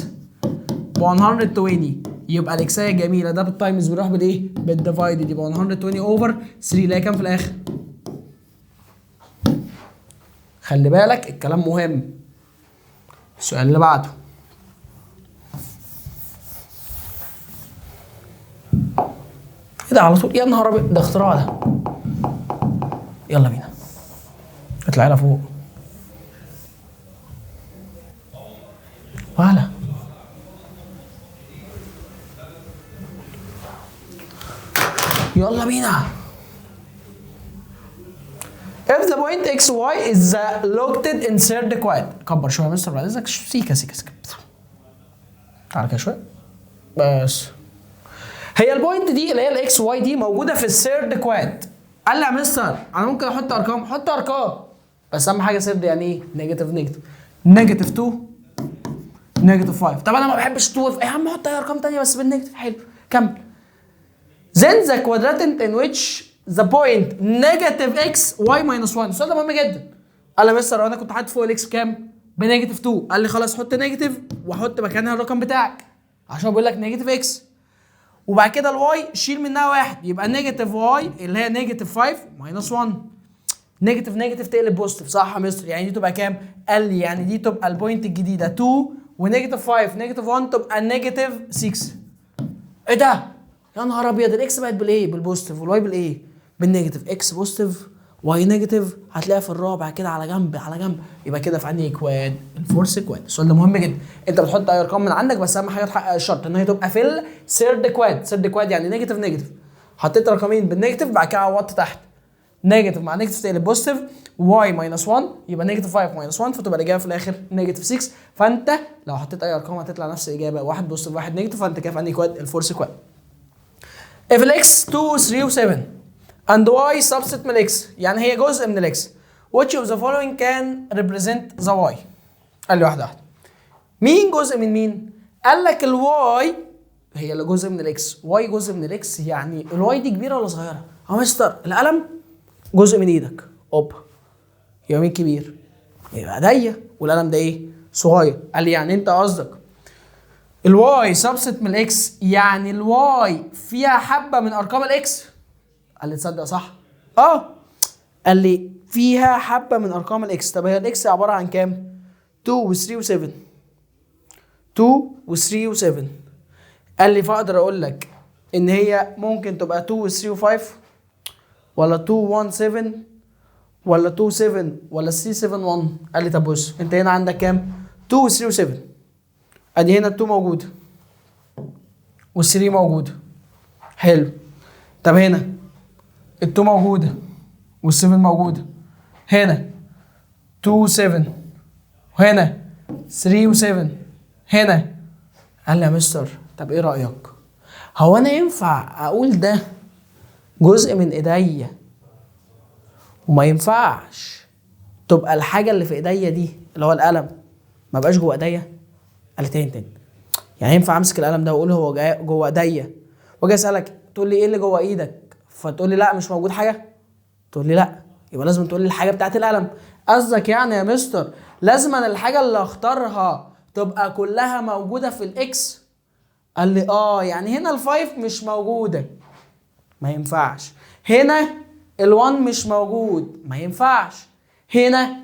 Speaker 1: 120، يبقى ال x ايه الجميلة ده بال times بيروح بالايه؟ بال divided، يبقى 120 over 3 اللي هي كام في الاخر؟ خلي بالك الكلام مهم. السؤال اللي بعده، ايه ده على طول؟ يا نهار ابيض، ده اختراع ده. يلا بينا، اطلع لها فوق. وعلى يلا بينا. If the point xy is located in third quad. كبر شوية يا مستر بعد اذنك، سيكا سيكا سيكا، تعالى كده شوية بس. هي ال point دي اللي هي ال x y دي موجودة في ال third quad. قال لي يا مستر انا ممكن احط ارقام، حط ارقام بس اهم حاجة third يعني ايه؟ negative negative، negative 2 negative 5. طب انا ما بحبش 2 يا عم، حط اي ارقام ثانية بس بال negative. حلو، كمل. Then the quadrant in which the point negative x y minus 1. السؤال ده مهم جدا. قال لي يا مستر انا كنت حاطط فوق ال x بكام؟ ب negative 2. قال لي خلاص حط negative وحط مكانها الرقم بتاعك عشان بيقول لك negative x، وبعد كده ال y شيل منها واحد، يبقى negative y اللي هي negative 5 minus 1. negative negative تقلب positive، صح يا مستر؟ يعني دي تبقى كام؟ قال لي يعني دي تبقى ال point الجديدة 2 و negative 5 negative 1 تبقى negative 6. ايه ده؟ يا نهار ابيض، ال x بقت بالايه؟ بال positive، وال y بالايه؟ بال negative. x positive y negative، هتلاقيها في الرابع كده على جنب على جنب، يبقى كده في انهي quad؟ ال fourth quad. السؤال ده مهم جدا، انت بتحط اي ارقام من عندك بس اهم حاجة تحقق الشرط ان هي تبقى في ال third quad. third quad يعني negative negative، حطيت رقمين بال negative بعد كده عوضت تحت negative مع negative تقلب positive، y minus 1 يبقى negative 5 minus 1، فتبقى الاجابة في الاخر negative 6. فانت لو حطيت اي ارقام هتطلع نفس الاجابة، واحد positive واحد negative، فانت كده في انهي quad؟ ال fourth quad. If x 2 3 و 7 and y subset من x، يعني هي جزء من ال x، which of the following can represent the y؟ قال لي واحدة واحدة، مين جزء من مين؟ قال لك ال y هي اللي جزء من ال x، y جزء من ال x، يعني ال y دي كبيرة ولا صغيرة؟ يا مستر القلم جزء من ايدك، اوبا، يبقى مين كبير؟ يبقى ايديا، والقلم ده ايه؟ صغير. قال لي يعني انت قصدك ال y subset من ال x، يعني ال y فيها حبه من ارقام ال x؟ قال لي تصدق صح؟ قال لي فيها حبه من ارقام ال x. طب هي ال x عبارة عن كام؟ 2 و3 و7، 2 و3 و7. قال لي فاقدر اقول لك ان هي ممكن تبقى 2 و3 و5، ولا 2 1 7، ولا 2 7، ولا 3 7 1. قال لي طب بص انت هنا عندك كام؟ 2 و3 و7، ادي هنا 2 موجودة وال3 موجودة، حلو. طب هنا ال2 موجودة وال7 موجودة، هنا 2 7، وهنا 3 و7، هنا. قال لي يا مستر طب ايه رايك؟ هو انا ينفع اقول ده جزء من ايديا وما ينفعش تبقى الحاجة اللي في ايديا دي اللي هو القلم ما بقاش جوه ايديا؟ قال لي تاني تاني، يعني ينفع امسك القلم ده واقول هو جوه ايديا، واجي اسالك تقول لي ايه اللي جوه ايدك؟ فتقول لي لا مش موجود حاجة، تقول لي لا، يبقى لازم تقول لي الحاجة بتاعت القلم. قصدك يعني يا مستر لازم انا الحاجة اللي اختارها تبقى كلها موجودة في ال x؟ قال لي يعني هنا ال five مش موجودة، ما ينفعش، هنا ال1 مش موجود، ما ينفعش، هنا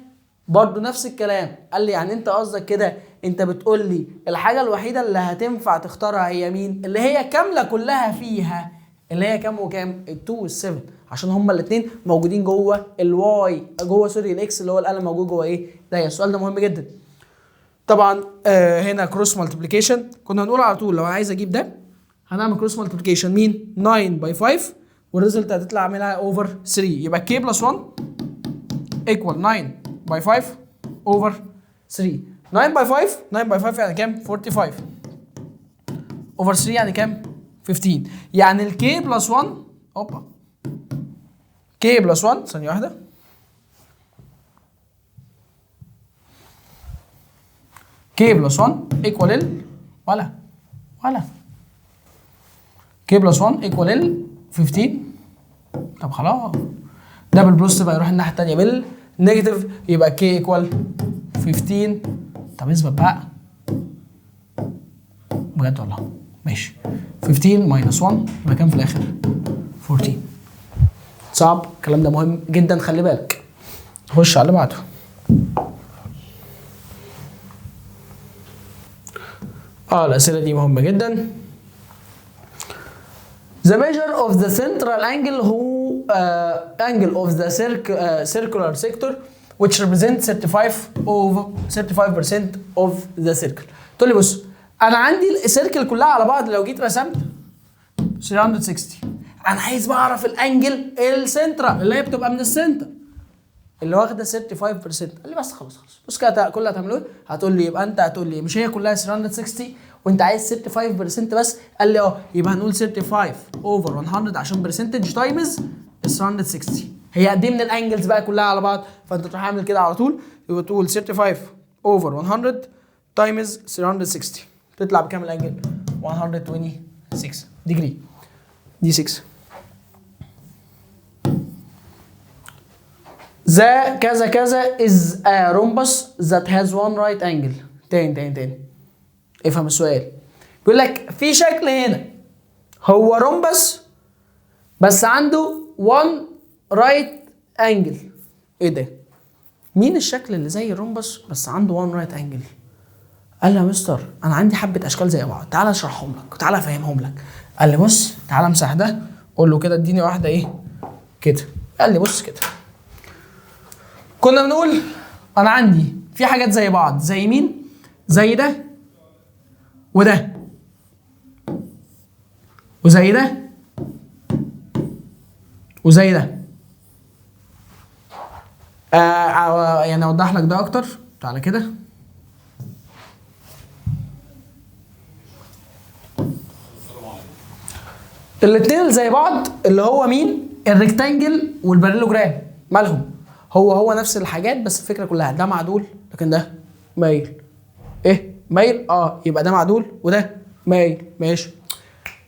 Speaker 1: برضو نفس الكلام. قال لي يعني انت قصدك كده انت بتقول لي الحاجة الوحيدة اللي هتنفع تختارها هي مين؟ اللي هي كاملة كلها فيها، اللي هي كام وكام؟ ال2 وال7، عشان هما الاثنين موجودين جوه ال y، جوه sorry ال x اللي هو القلم موجود جوه ايه؟ ده السؤال ده مهم جدا. طبعا هنا cross multiplication، كنا هنقول على طول لو انا عايز اجيب ده هنعمل cross multiplication مين؟ 9 by 5، وال result هتطلع منها over 3، يبقى k plus 1 equal 9 by 5 over 3. 9 by 5، 9 by 5 يعني كام؟ 45 over 3 يعني كام؟ 15. يعني ال k plus 1، اوبا، k plus 1، ثانية واحدة، k plus 1 equal ال ولا ولا k k plus 1 equal ال 15. طب خلاص، ده بال plus بقى يروح الناحية الثانية بال negative، يبقى k equal 15. طب اثبت بقى بجد والله. ماشي، 15 minus 1 يبقى كام في الاخر؟ 14. صعب الكلام ده؟ مهم جدا، خلي بالك. خش على اللي بعده. الاسئلة دي مهمة جدا. The measure of the central angle who angle of the circular sector which represents 35 of 35% of the circle. تقول لي بص، انا عندي ال circle كلها على بعض لو جيت رسمت 360، انا عايز بقى اعرف ال angle ال central اللي هي بتبقى من ال center اللي واخده 35%. قال لي بس خلاص خلاص، بص كده كل اللي هتعمله ايه؟ هتقول لي يبقى انت هتقول لي مش هي كلها 360 وانت عايز 35% بس؟ قال لي اه، يبقى هنقول 35 over 100 عشان percentage times 360. هي قد ايه من ال angles بقى كلها على بعض؟ فانت تروح عامل كده على طول، يبقى تقول 35 over 100 times 360، تطلع بكام ال angle؟ 126 degree. دي 6. The كذا كذا is a rhombus that has one right angle. تاني تاني تاني، افهم السؤال. بيقول لك في شكل هنا هو rhombus بس عنده one right angle. ايه ده؟ مين الشكل اللي زي ال rhombus بس عنده one right angle؟ قال لي يا مستر انا عندي حبه اشكال زي بعض، تعالى اشرحهم لك وتعالى افهمهم لك. قال لي بص تعالى امسح ده، قول له كده اديني واحدة ايه كده. قال لي بص كده، كنا بنقول انا عندي في حاجات زي بعض، زي مين؟ زي ده وده وزي ده وزي ده. يعني اوضح لك ده اكتر، تعالى كده. الاثنين اللي زي بعض اللي هو مين؟ ال rectangle وال parallelogram، مالهم؟ هو هو نفس الحاجات، بس الفكرة كلها ده معدول لكن ده مايل. ايه مايل؟ يبقى ده معدول وده مايل، ماشي.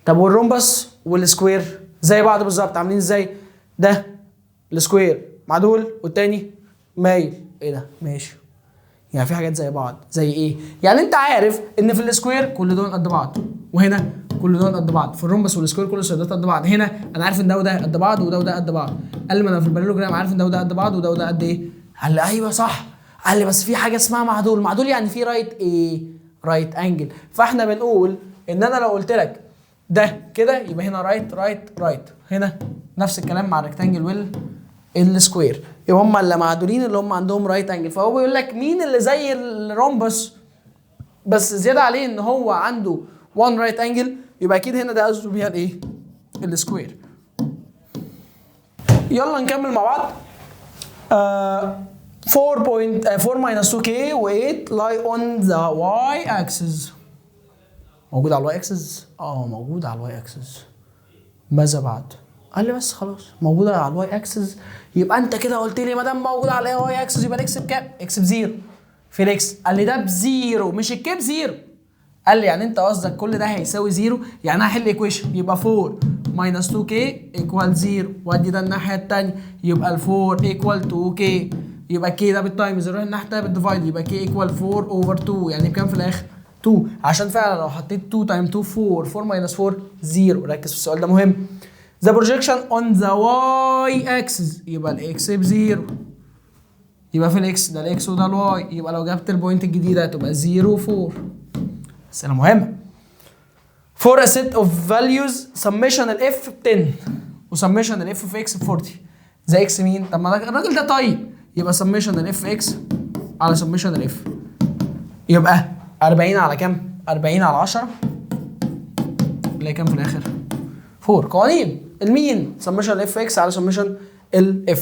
Speaker 1: طب وال rhombus وال square زي بعض بالظبط، عاملين ازاي؟ ده ال square معدول والتاني مايل. ايه ده؟ ماشي. يعني في حاجات زي بعض، زي ايه؟ يعني انت عارف ان في ال square كل دول قد بعض، وهنا كل دول قد بعض، في ال rhombus وال square كل ال sideات قد بعض. هنا انا عارف ان ده وده قد بعض وده وده قد بعض. قال لي ما انا في ال parallelogram عارف ان ده وده قد بعض وده وده قد ايه؟ قال لي ايوه صح. قال لي بس في حاجة اسمها معدول، معدول يعني في right ايه؟ right angle. فاحنا بنقول ان انا لو قلت لك ده كده يبقى هنا right right right، هنا نفس الكلام مع ال rectangle وال ال square، يبقى هم اللي معدولين اللي هم عندهم right angle. فهو بيقول لك مين اللي زي ال rhombus بس زيادة عليه ان هو عنده 1 right angle، يبقى اكيد هنا ده قصده بيها الايه؟ ال square. يلا نكمل مع بعض. 4.4 minus 2k و 8 lie on the y axis. موجود على ال y axis؟ موجود على ال y axis. ماذا بعد؟ قال لي بس خلاص موجودة على ال y axis، يبقى انت كده قلت لي ما دام موجودة على ال y axis يبقى ال x بكام؟ x ب zero. في ال x؟ قال لي ده ب zero مش ال k ب zero. قال لي يعني انت قصدك كل ده هيساوي zero؟ يعني انا هحل equation يبقى 4 minus 2k equal 0، وادي ده الناحية الثانية يبقى ال 4 equal 2k، يبقى k ده بال times يروح الناحية الثانية بال divide، يبقى k equal 4 over 2، يعني بكام في الاخر؟ 2، عشان فعلا لو حطيت 2 times 2 4، 4 minus 4 0. ركز في السؤال ده مهم. The projection on the y axis يبقى ال x ب zero، يبقى في ال x ده ال x وده ال y، يبقى لو جبت ال point الجديدة هتبقى 0 4. اسئلة مهمة. For a set of values summation ال f ب 10 و summation ال f of x ب 40، the x مين؟ طب ما الراجل ده طيب، يبقى summation ال f x على summation ال f، يبقى 40 على كام؟ 40 على 10 اللي هي كام في الاخر؟ 4. قوانين ال mean summation ال f x على summation ال f.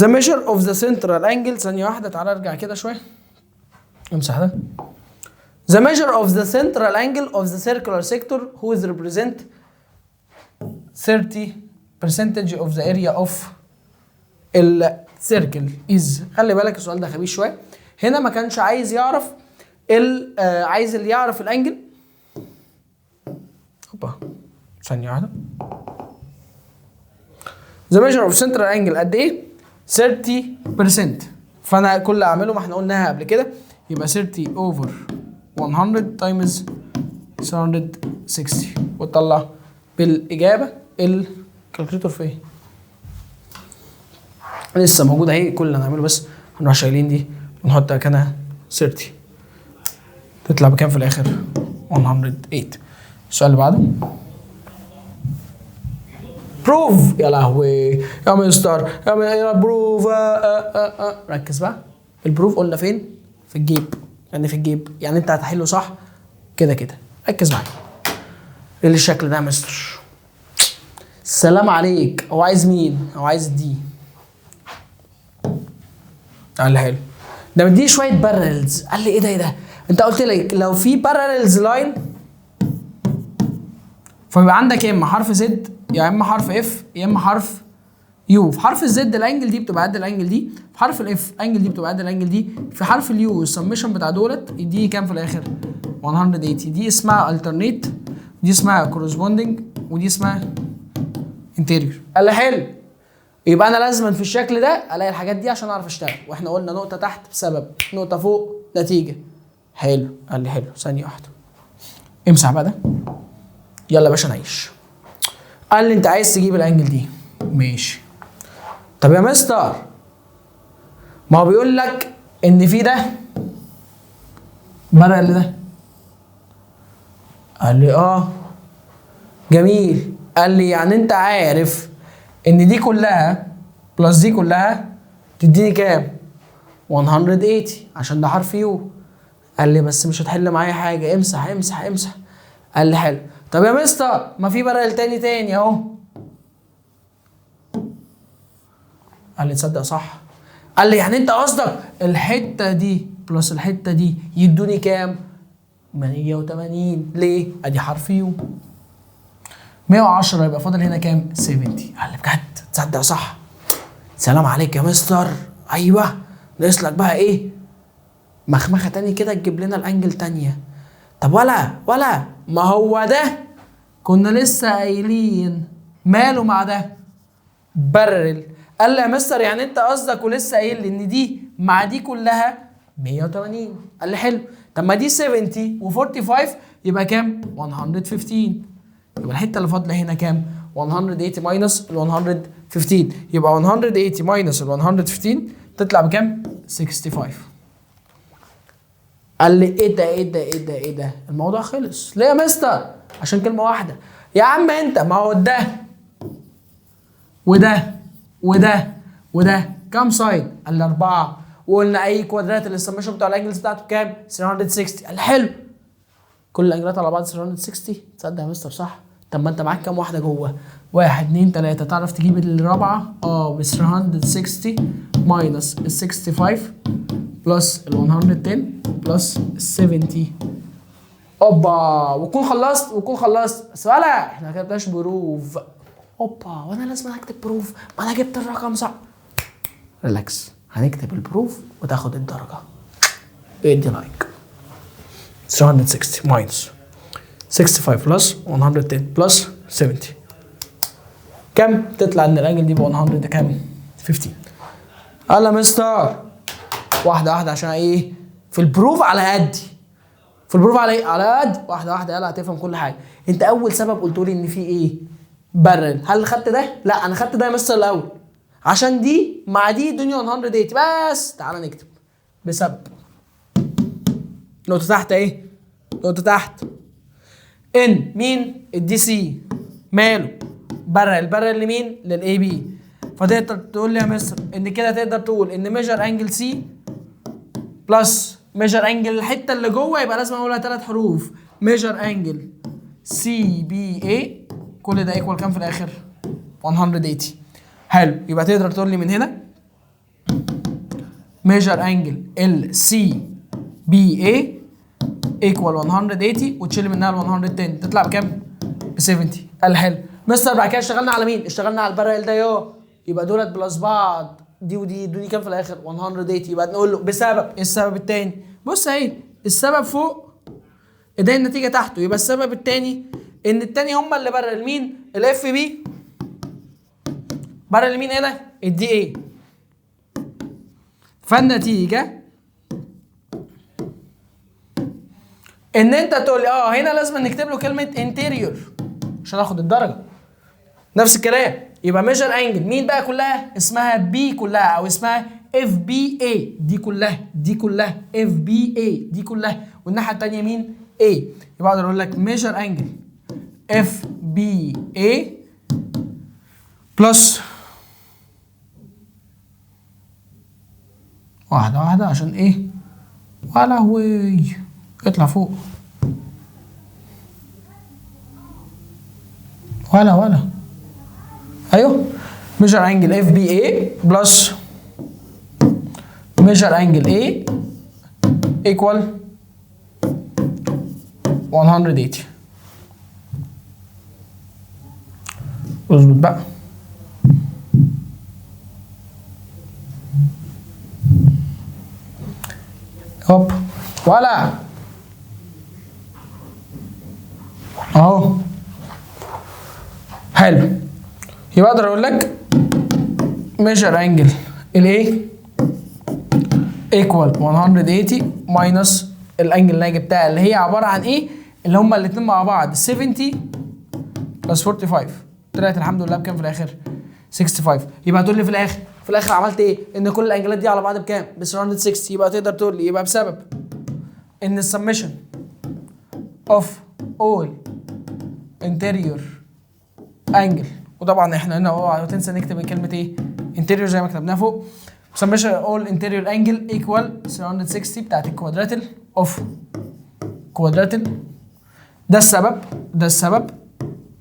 Speaker 1: The measure of the central angle، ثانية واحدة تعالى ارجع كده شوية، امسح ده. The measure of the central angle of the circular sector who is represent 30% of the area of ال circle is. خلي بالك السؤال ده خبيث شوية. هنا ما كانش عايز يعرف ال عايز اللي يعرف ال angle. هوبا ثانية واحدة، the measure of central angle قد ايه؟ 30%. فانا كل اللي اعمله، ما احنا قلناها قبل كده، يبقى 30 over 100 times 360 وتطلع بالاجابه. ال calculator فين؟ لسه موجودة اهي. كل اللي هنعمله بس هنروح شايلين دي ونحط مكانها 30، تطلع بكام في الاخر؟ 108. السؤال اللي بعده prove. يا لهوي يا مستر يا prove. آه. ركز بقى، ال prove قلنا فين؟ في الجيب. يعني في الجيب، يعني انت هتحله صح كده كده. ركز معايا، ايه الشكل ده يا مستر؟ السلام عليك. هو عايز مين؟ هو عايز D. قال لي حلو، ده مديني شوية parallels. قال لي ايه ده؟ ايه ده؟ انت قلت لي لو في parallels line فبيبقى عندك يا اما حرف Z يا اما حرف F يا اما حرف U. في حرف ال Z ال angle دي بتبقى قد ال angle دي، في حرف ال F angle دي بتبقى قد ال angle دي، في حرف ال U ال summation بتاع دولت يديني كام في الاخر؟ 180. دي اسمها alternate، دي اسمها corresponding، ودي اسمها interior. قال لي حلو، يبقى انا لازما في الشكل ده الاقي الحاجات دي عشان اعرف اشتغل. واحنا قلنا نقطة تحت بسبب، نقطة فوق نتيجه. حلو، قال لي حلو. ثانية واحده، امسح بقى ده. يلا يا باشا نعيش. قال لي انت عايز تجيب ال angle دي، ماشي. طب يا مستر ما هو بيقول لك ان في ده parallel ده. قال لي اه جميل. قال لي يعني انت عارف ان دي كلها plus دي كلها تديني كام؟ 180، عشان ده حرف U. قال لي بس مش هتحل معايا حاجه. امسح امسح امسح. قال لي حلو. طب يا مستر ما في parallel تاني تاني اهو. قال لي تصدق صح. قال لي يعني انت قصدك الحتة دي plus الحتة دي يدوني كام؟ 180. ليه؟ ادي حرف U. 110 يبقى فاضل هنا كام؟ 70. قال لي بجد تصدق صح. سلام عليك يا مستر. ايوه ناقص لك بقى ايه؟ مخمخه تاني كده تجيب لنا ال angle تانية. طب ولا ما هو ده كنا لسه قايلين ماله مع ده؟ parallel. قال لي يا مستر يعني انت قصدك ولسه قايل لي ان دي مع دي كلها 180. قال لي حلو. طب ما دي 70 و45 يبقى كام؟ 115. يبقى الحتة اللي فاضلة هنا كام؟ 180 minus ال 115، يبقى 180 minus ال 115 تطلع بكام؟ 65. قال لي ايه ده ايه ده ايه ده ايه ده؟ الموضوع خلص. ليه يا مستر؟ عشان كلمة واحدة يا عم انت، ما هو ده وده وده وده كام side؟ قال لي 4. وقلنا اي quadrilateral ال summation بتاع ال angles بتاعته بكام؟ 360. قال لي حلو، كل ال angle ات على بعض 360. تصدق يا مستر صح. طب ما انت معاك كام واحدة جوه؟ 1 2 3. تعرف تجيب الرابعة؟ ب 360 minus ال 65 plus ال 110 plus ال 70. اوبا، وكون خلصت وكون خلصت. بس ولا احنا ما كتبناش proof. اوبا، وانا لازم اكتب proof؟ ما انا جبت الرقم صح. relax، هنكتب ال proof وتاخد الدرجة. ادي like. 360 minus 65 plus 110 plus 70 كم؟ تطلع ان ال angle دي ب 100 كام؟ 15. قال يا مستر واحدة واحدة، عشان ايه؟ في ال proof على قدي. في ال proof على ايه؟ على قد. واحدة واحدة، يلا هتفهم كل حاجة. انت اول سبب قلت لي ان في ايه؟ parallel. هل خدت ده؟ لا انا خدت ده يا مستر الاول عشان دي مع دي دنيا 180. بس تعالى نكتب بسبب نقطة تحت ايه؟ نقطة تحت ان مين؟ ال DC ماله؟ parallel. parallel لمين؟ لل AB. فتقدر تقول لي يا مستر ان كده تقدر تقول ان measure angle C plus measure angle الحتة اللي جوه، يبقى لازم اقولها 3 حروف، measure angle CBA، كل ده equal كام في الاخر؟ 180. حلو، يبقى تقدر تقول لي من هنا measure angle ال CBA equal 180 وتشيل منها ال 110 تطلع بكام؟ ب 70. قال حلو مستر. بعد كده اشتغلنا على مين؟ اشتغلنا على ال parallel ده يو، يبقى دولت plus بعض دي ودي يدوني كام في الاخر؟ 180. يبقى نقول له بسبب ايه السبب التاني؟ بص اهي السبب فوق ده النتيجة تحته، يبقى السبب التاني ان التاني هما اللي parallel مين؟ ال FB parallel مين هنا؟ ال DA. فالنتيجه ان انت تقول لي هنا لازم نكتب له كلمة interior عشان اخد الدرجة. نفس الكلام، يبقى measure angle مين بقى كلها؟ اسمها B كلها، او اسمها FBA، دي كلها، دي كلها FBA، دي كلها، والناحية الثانية مين؟ A. يبقى اقدر اقول لك measure angle FBA plus واحدة واحدة عشان ايه؟ ولا هوي اطلع فوق ولا ايوه، measure angle FBA plus measure angle A equal 180. اظبط بقى. هوب ولا اهو. حلو، يبقى اقدر اقول لك measure angle ال A equal 180 minus ال angle اللي انا جبتها اللي هي عبارة عن ايه؟ اللي هما الاثنين مع بعض 70 plus 45، طلعت الحمد لله بكام في الاخر؟ 65. يبقى هتقول لي في الاخر، في الاخر عملت ايه؟ ان كل ال angle ات دي على بعض بكام؟ ب 360. يبقى تقدر تقول لي يبقى بسبب ان ال summation of all interior angle، وطبعا احنا هنا اوعى تنسى نكتب كلمة ايه؟ interior زي ما كتبناها فوق. summation all interior angle equal 360 بتاعت ال quadrilateral of quadrilateral. ده السبب، ده السبب.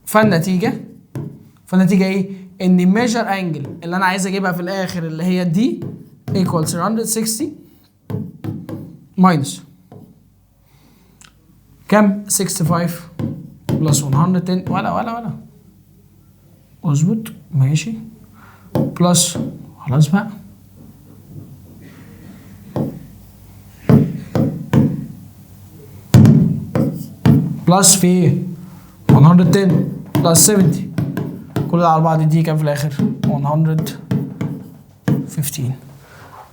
Speaker 1: فالنتيجه ايه؟ ان measure angle اللي انا عايز اجيبها في الاخر اللي هي دي equal 360 minus كام؟ 65 plus 110 ولا اظبط ماشي plus خلاص بقى plus في 110 plus 70، كل ده على بعض دي كام في الاخر؟ 115.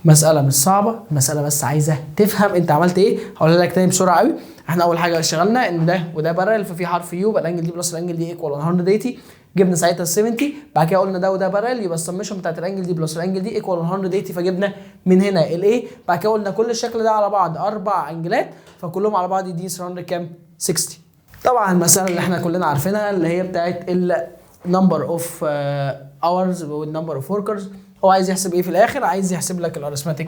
Speaker 1: مسألة مش صعبة، مسألة بس عايزة تفهم انت عملت ايه. هقول لك تاني بسرعة قوي. احنا اول حاجة اشتغلنا ان ده وده parallel، ففي حرف U، يبقى ال angle دي plus ال angle دي equal 180، جبنا ساعتها 70. بعد كده قلنا ده وده parallel، يبقى ال summation بتاعت ال angle دي plus ال angle دي equal 180، فجبنا من هنا ال A. بعد كده قلنا كل الشكل ده على بعض اربع angle ات، فكلهم على بعض يديني 300 كام؟ 60. طبعا المسألة اللي احنا كلنا عارفينها اللي هي بتاعت ال number of hours وال number of workers. هو عايز يحسب ايه في الاخر؟ عايز يحسب لك ال arithmetic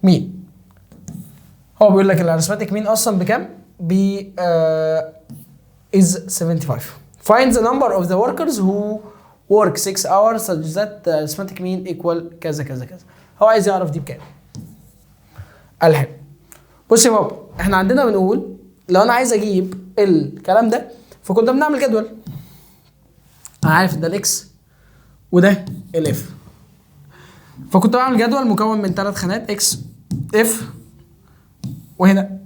Speaker 1: mean. هو بيقول لك ال arithmetic mean اصلا بكام؟ ب is 75. Find the number of the workers who work 6 hours such that the arithmetic mean equal كذا كذا كذا. هو عايز يعرف دي بكام. الحلو. بص يا بابا، احنا عندنا بنقول لو انا عايز اجيب الكلام ده فكنا بنعمل جدول. انا عارف ان ده ال X وده ال F، فكنت بعمل جدول مكون من 3 خانات X F وهنا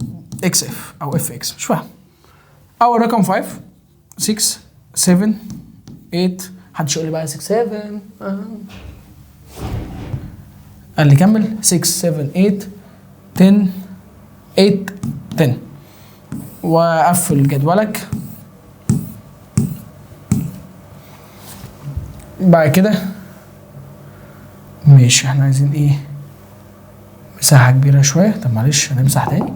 Speaker 1: X F او F X، مش فاهم. اول رقم 5 6 7 8، محدش يقول لي بقى 6 7، قال لي كمل 6 7 8 10 8 10، واقفل جدولك. بعد كده ماشي، احنا عايزين ايه؟ مساحة كبيرة شوية. طب معلش هنمسح تاني،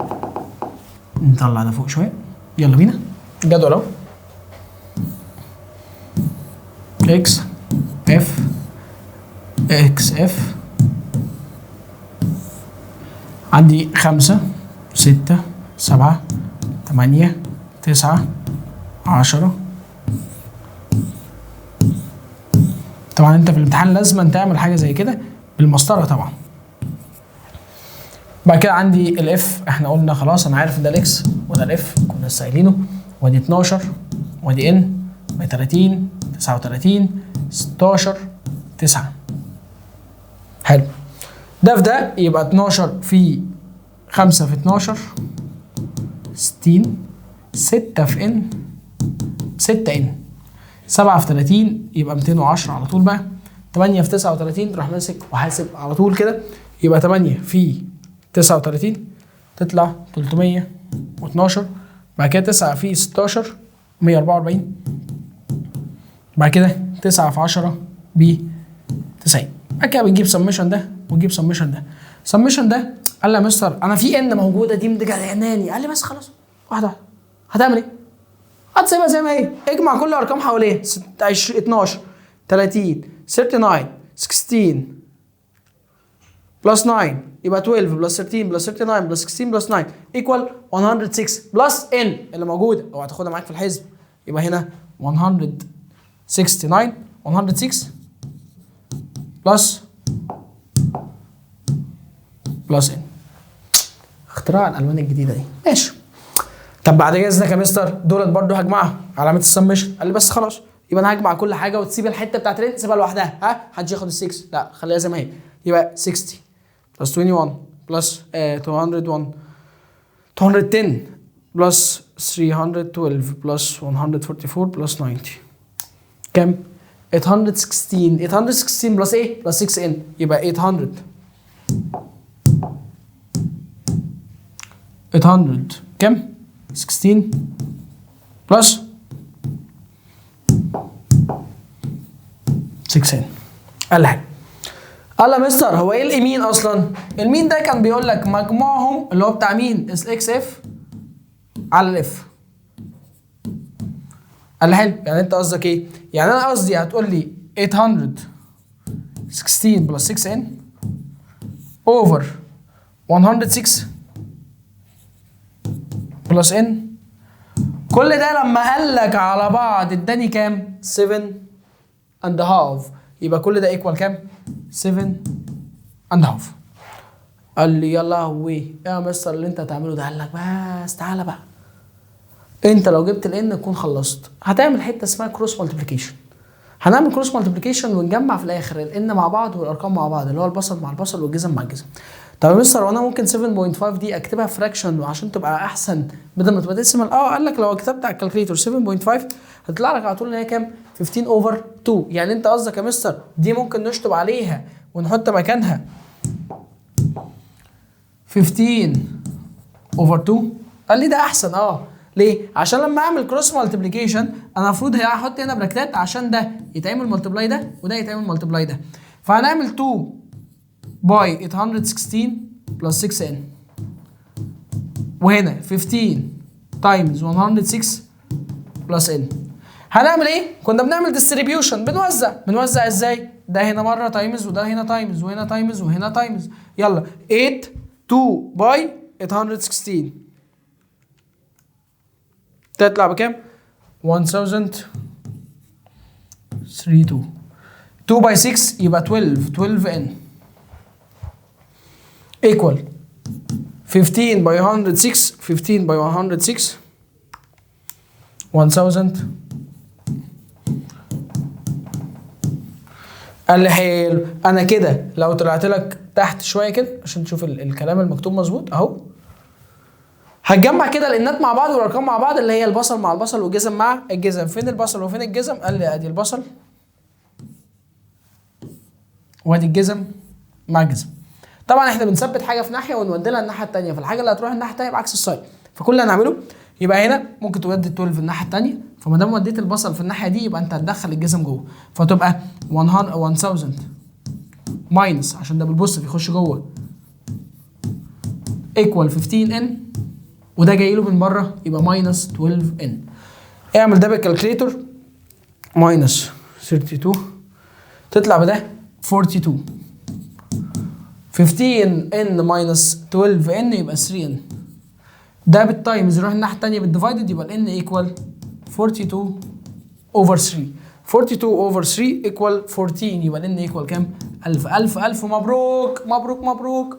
Speaker 1: نطلع ده فوق شوية. يلا بينا الجدول اهو، X F X F، عندي 5 6 7 8 9 10. طبعا انت في الامتحان لازم تعمل حاجة زي كده بالمسطره طبعا. بعد كده عندي ال F، احنا قلنا خلاص انا عارف ان ده ال X وده ال F، كنا لسه قايلينه، وادي 12 وادي N وادي 30 39 16 9. حلو، ده في ده يبقى 12 في 5 في 12 60، 6 في N 6 n. 7 في 30 يبقى 210 على طول بقى. 8 في 39 تروح ماسك وحاسب على طول كده، يبقى 8 في 39 تطلع 312. بعد كده 9 في 16 144. بعد كده 9 في 10 ب 90. بعد كده بتجيب سمشن ده وتجيب سمشن ده. سمشن ده قال لي يا مستر انا في n موجودة دي مجنناني. قال لي بس خلاص واحدة واحدة. هتعمل ايه؟ هتسيبها زي ما هي، اجمع كل الارقام حواليها 12 30 39 16 plus 9 يبقى 12 plus 13 plus 39 plus 16 plus 9 equal 106 plus n اللي موجودة، اوعى تاخدها معاك في الحزب. يبقى هنا 169 106 plus n. اختراع الالوان الجديدة دي ماشي. طب بعد كده اذنك يا مستر دولت برضو هجمعها علامة السمشن. قال لي بس خلاص يبقى انا هجمع كل حاجة وتسيب الحتة بتاعت ال n سيبها لوحدها. ها محدش ياخد ال 6، لا خليها زي ما هي. يبقى 60 plus 21 plus 201 210 plus 312 plus 144 plus 90 كام؟ 816. 816 plus ايه؟ plus 6 n يبقى 800 800 كام؟ 16 plus 6 n. قال حاجة. قال يا مستر هو ايه ال mean اصلا؟ ال mean ده كان بيقول لك مجموعهم اللي هو بتاع مين؟ ال X F على ال F. قال لي حلو، يعني انت قصدك ايه؟ يعني انا قصدي هتقول لي 816 plus 6 n over 106 plus n. كل ده لما قال لك على بعض اداني كام؟ 7 and half. يبقى كل ده equal كام؟ 7 and half. قال لي يا لهوي ايه يا مستر اللي انت هتعمله ده؟ قال لك بس تعالى بقى، انت لو جبت ال n تكون خلصت. هتعمل حتة اسمها cross multiplication. هنعمل cross multiplication ونجمع في الاخر ال n مع بعض والارقام مع بعض، اللي هو البصل مع البصل والجزم مع الجزم. طب يا مستر وانا ممكن 7.5 دي اكتبها fraction عشان تبقى احسن بدل ما تبقى decimal؟ قال لك لو كتبت على ال calculator 7.5 هتطلع لك على طول ان هي كام؟ 15 over 2. يعني انت قصدك يا مستر دي ممكن نشطب عليها ونحط مكانها 15 over 2؟ قال لي ده احسن. ليه؟ عشان لما اعمل cross multiplication انا المفروض هحط هنا bracket ات عشان ده يتعمل multiply ده وده يتعمل multiply ده. فهنعمل 2 by 816 plus 6 n، وهنا 15 times 106 plus n. هنعمل ايه؟ كنا بنعمل distribution، بنوزع. بنوزع ازاي؟ ده هنا مرة times وده هنا times وهنا times وهنا times. يلا 8 2 by 816 تطلع بكام؟ 1032. 2 by 6 يبقى 12. 12 n equal 15 by 106. 15 by 106 1000. قال لي حلو، انا كده لو طلعت لك تحت شوية كده عشان تشوف الكلام المكتوب مظبوط اهو، هتجمع كده ال n ات مع بعض والارقام مع بعض، اللي هي البصل مع البصل والجزم مع الجزم. فين البصل وفين الجزم؟ قال لي ادي البصل وادي الجزم مع الجزم. طبعا احنا بنثبت حاجة في ناحية ونودي لها الناحية الثانية، فالحاجه اللي هتروح الناحية الثانية بعكس ال sign. فكل اللي هنعمله يبقى هنا ممكن تودي ال 12 في الناحية الثانية، فما دام وديت البصل في الناحية دي يبقى انت هتدخل الجزم جوه، فتبقى 1000 minus عشان ده بال positive يخش جوه equal 15 n، وده جاي له من بره يبقى minus 12 n. اعمل ده بال calculator minus 32 تطلع بده 42. 15 n minus 12 n يبقى 3 n. ده بال times يروح الناحية الثانية بال divided يبقى ال n equal 42 over 3. 42 over 3 equal 14 يبقى ال n equal كام؟ 1000 1000 1000. مبروك مبروك مبروك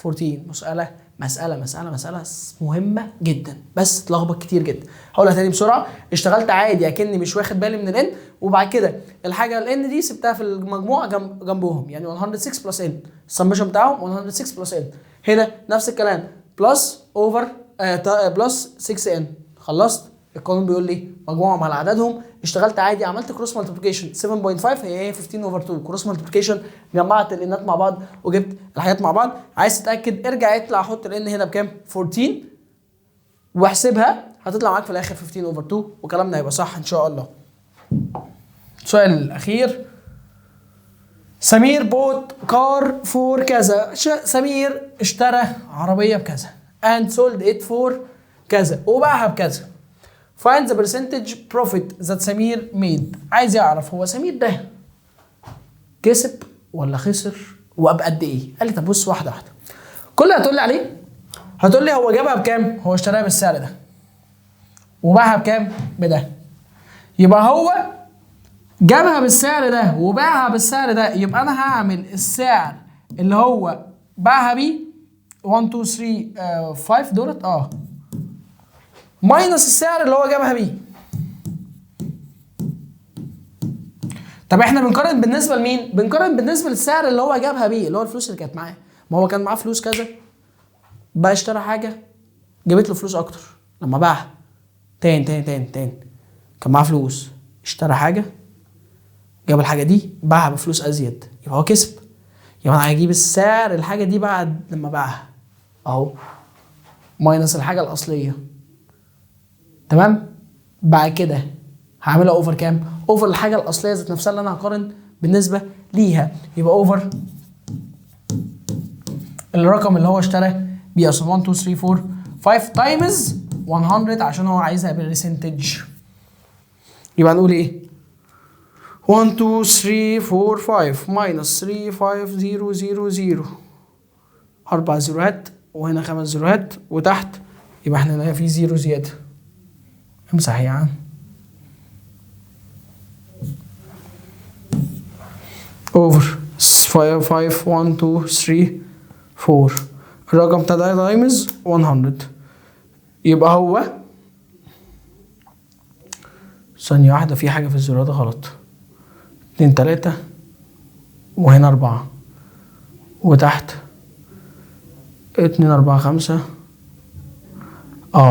Speaker 1: 14. مسألة مسألة مسألة مسألة مهمة جدا بس تلخبط كتير جدا. هقولها تاني بسرعة. اشتغلت عادي اكني مش واخد بالي من ال n، وبعد كده الحاجة ال n دي سبتها في المجموع جنبهم، يعني 106 plus n ال summation بتاعهم 106 plus n. هنا نفس الكلام plus over plus 6 n. خلصت. القانون بيقول لي مجموعهم على عددهم. اشتغلت عادي، عملت cross multiplication 7.5 هي 15 over 2، cross multiplication، جمعت ال n ات مع بعض وجبت الحاجات مع بعض. عايز تتاكد ارجع اطلع حط ال n هنا بكام؟ 14، واحسبها، هتطلع معاك في الاخر 15 over 2، وكلامنا هيبقى صح ان شاء الله. السؤال الاخير، سمير bought car for كذا. سمير اشترى عربية بكذا and sold it for كذا، وباعها بكذا. find the percentage profit that سمير made. عايز يعرف هو سمير ده كسب ولا خسر وبقد ايه. قال لي طب بص، واحدة واحده. كل اللي هتقول لي عليه، هتقول لي هو جابها بكام؟ هو اشتراها بالسعر ده وباعها بكام؟ بده. يبقى هو جابها بالسعر ده وباعها بالسعر ده، يبقى انا هعمل السعر اللي هو باعها بيه 1 2 3 5 دولت minus السعر اللي هو جابها بيه. طب احنا بنقارن بالنسبة لمين؟ بنقارن بالنسبة للسعر اللي هو جابها بيه، اللي هو الفلوس اللي كانت معاه. ما هو كان معاه فلوس كذا، بقى اشترى حاجة جابت له فلوس اكتر لما باعها. تاني تاني تاني تاني، كان معاه فلوس، اشترى حاجة، جاب الحاجة دي باعها بفلوس ازيد، يبقى هو كسب. يبقى انا هجيب السعر الحاجة دي بعد لما باعها اهو minus الحاجة الاصلية. تمام؟ بعد كده هعملها over كام؟ over الحاجة الاصلية ذات نفسها اللي انا هقارن بالنسبة ليها، يبقى over الرقم اللي هو اشترى بيه اصلا 1 2 3 4 5 times 100 عشان هو عايزها بال percentage. يبقى نقول ايه؟ 1 2 3 4 5 minus 3 5 0 0 0، 4 زيروهات وهنا 5 زيروهات وتحت، يبقى احنا هنا في zero زيادة. امسح يا عم. over 5 5 1 2 3 4، الرقم بتاع ده times 100. يبقى هو ثانية واحدة، في حاجة في الزيروهات غلط. 2 3 وهنا 4 وتحت 2 4 5.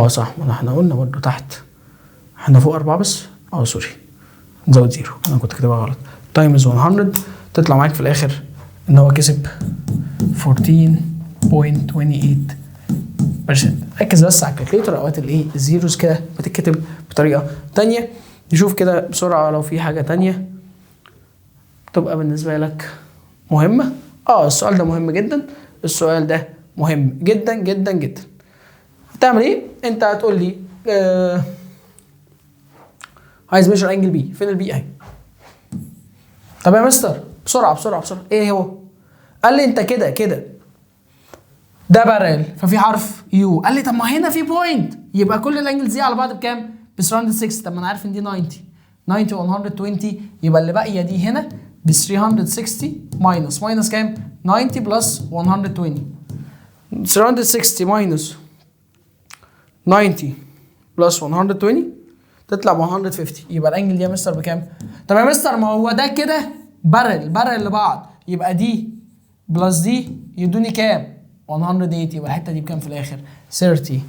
Speaker 1: صح، ما احنا قلنا برضه تحت احنا فوق 4 بس. sorry، نزود zero، انا كنت كاتبها غلط. times 100 تطلع معاك في الاخر ان هو كسب 14.28%. ركز بس على ال calculator، اوقات الايه ال zeros كده بتتكتب بطريقة تانية. نشوف كده بسرعة لو في حاجة تانية تبقى بالنسبة لك مهمة. السؤال ده مهم جدا، السؤال ده مهم جدا جدا جدا. هتعمل ايه؟ انت هتقول لي عايز measure angle B، فين ال B اهي. طب يا مستر بسرعة بسرعة بسرعة، ايه هو؟ قال لي انت كده كده ده parallel ففي حرف U. قال لي طب ما هنا في point، يبقى كل ال angles دي على بعض بكام؟ ب 360. طب ما انا عارف ان دي 90، 90 و 120، يبقى اللي باقية دي هنا ب 360 minus minus كام؟ 90 plus 120. 360 minus 90 plus 120 تطلع ب 150. يبقى ال angle دي يا مستر بكام؟ طب يا مستر ما هو ده كده parallel parallel لبعض، يبقى دي plus دي يدوني كام؟ 180. يبقى الحتة دي بكام في الاخر؟ 30.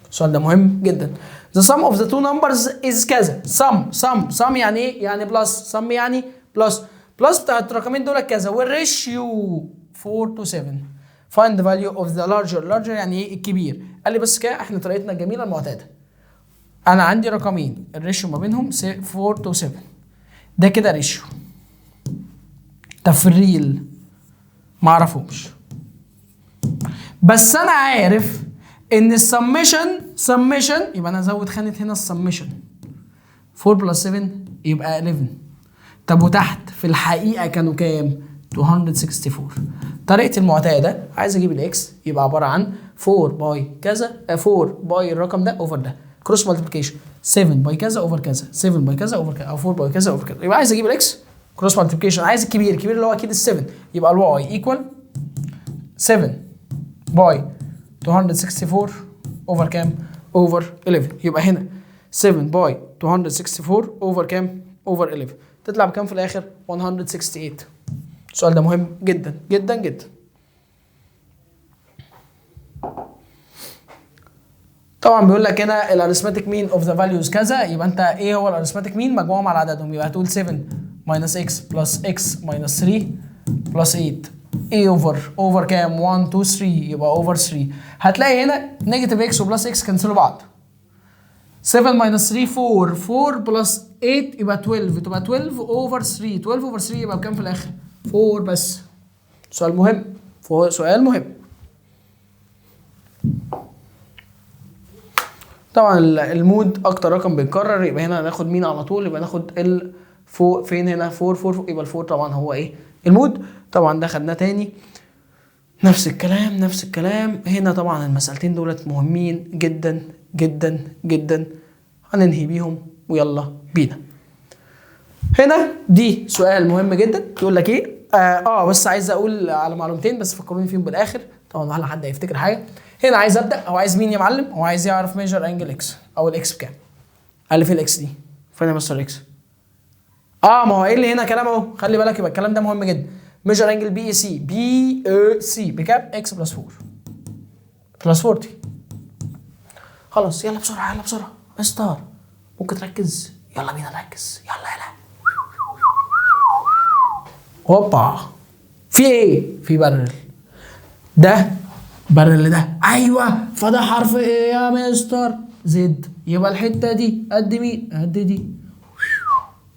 Speaker 1: السؤال ده مهم جدا. The sum of the two numbers is كذا. sum sum sum يعني ايه؟ يعني plus. sum يعني plus. plus بتاعت الرقمين دول كذا، وال ratio 4 to 7. find the value of the larger. larger يعني ايه؟ الكبير. قال لي بس كده احنا طريقتنا الجميلة المعتادة. انا عندي رقمين ال ratio ما بينهم 4 to 7، ده كده ratio. طب في ال real ما اعرفهمش، بس انا عارف ان ال summation summation، يبقى انا ازود خانه هنا السمشن 4 plus 7 يبقى 11. طب وتحت في الحقيقة كانوا كام؟ 264. طريقتي المعتادة عايز اجيب ال x، يبقى عبارة عن 4 by كذا، 4 by الرقم ده over ده، cross multiplication 7 by كذا over كذا، 7 by كذا over كذا، او 4 by كذا over كذا. يبقى عايز اجيب ال x cross multiplication، عايز الكبير، الكبير اللي هو اكيد ال 7، يبقى ال y equal 7 by 264 over كام؟ over 11. يبقى هنا 7 by 264 over كام؟ over 11. تطلع بكام في الاخر؟ 168. السؤال ده مهم جدا جدا جدا. طبعا بيقول لك هنا ال arithmetic mean of the values كذا، يبقى انت ايه هو ال arithmetic mean؟ مجموعهم على عددهم، يبقى هتقول 7 minus x plus x minus 3 plus 8، ايه over over كام؟ 1 2 3، يبقى over 3. هتلاقي هنا negative x و plus x cancel وا بعض. 7 minus 3 4، 4 plus 8 يبقى 12، تبقى 12 over 3. 12 over 3 يبقى بكام في الاخر؟ 4 بس. سؤال مهم، سؤال مهم. طبعا ال mode اكتر رقم بيتكرر، يبقى هنا هناخد مين على طول؟ يبقى ناخد ال فوق فين؟ هنا 4 4، يبقى ال 4 طبعا هو ايه؟ ال mode. طبعا ده خدناه تاني، نفس الكلام نفس الكلام. هنا طبعا المسألتين دولت مهمين جدا جدا جدا، هننهي بيهم ويلا بينا. هنا دي سؤال مهم جدا، تقول لك ايه؟ بس عايز اقول على معلومتين بس فكروني فيهم بالاخر، طبعا ولا حد هيفتكر حاجة. هنا عايز ابدا، هو عايز مين يا معلم؟ هو عايز يعرف measure angle x او ال x بكام. قال لي فين ال x دي؟ فين يا مستر x؟ ما هو ايه اللي هنا كلام اهو، خلي بالك، يبقى الكلام ده مهم جدا. measure angle BAC، BAC بكام؟ x plus 4 plus 40. خلاص يلا بسرعة يلا بسرعة مستر، ممكن تركز؟ يلا بينا نركز، يلا يلا. هوبا، في ايه؟ في parallel، ده parallel ده، ايوه، فده حرف ايه يا مستر؟ Z. يبقى الحتة دي قد مين؟ قد دي.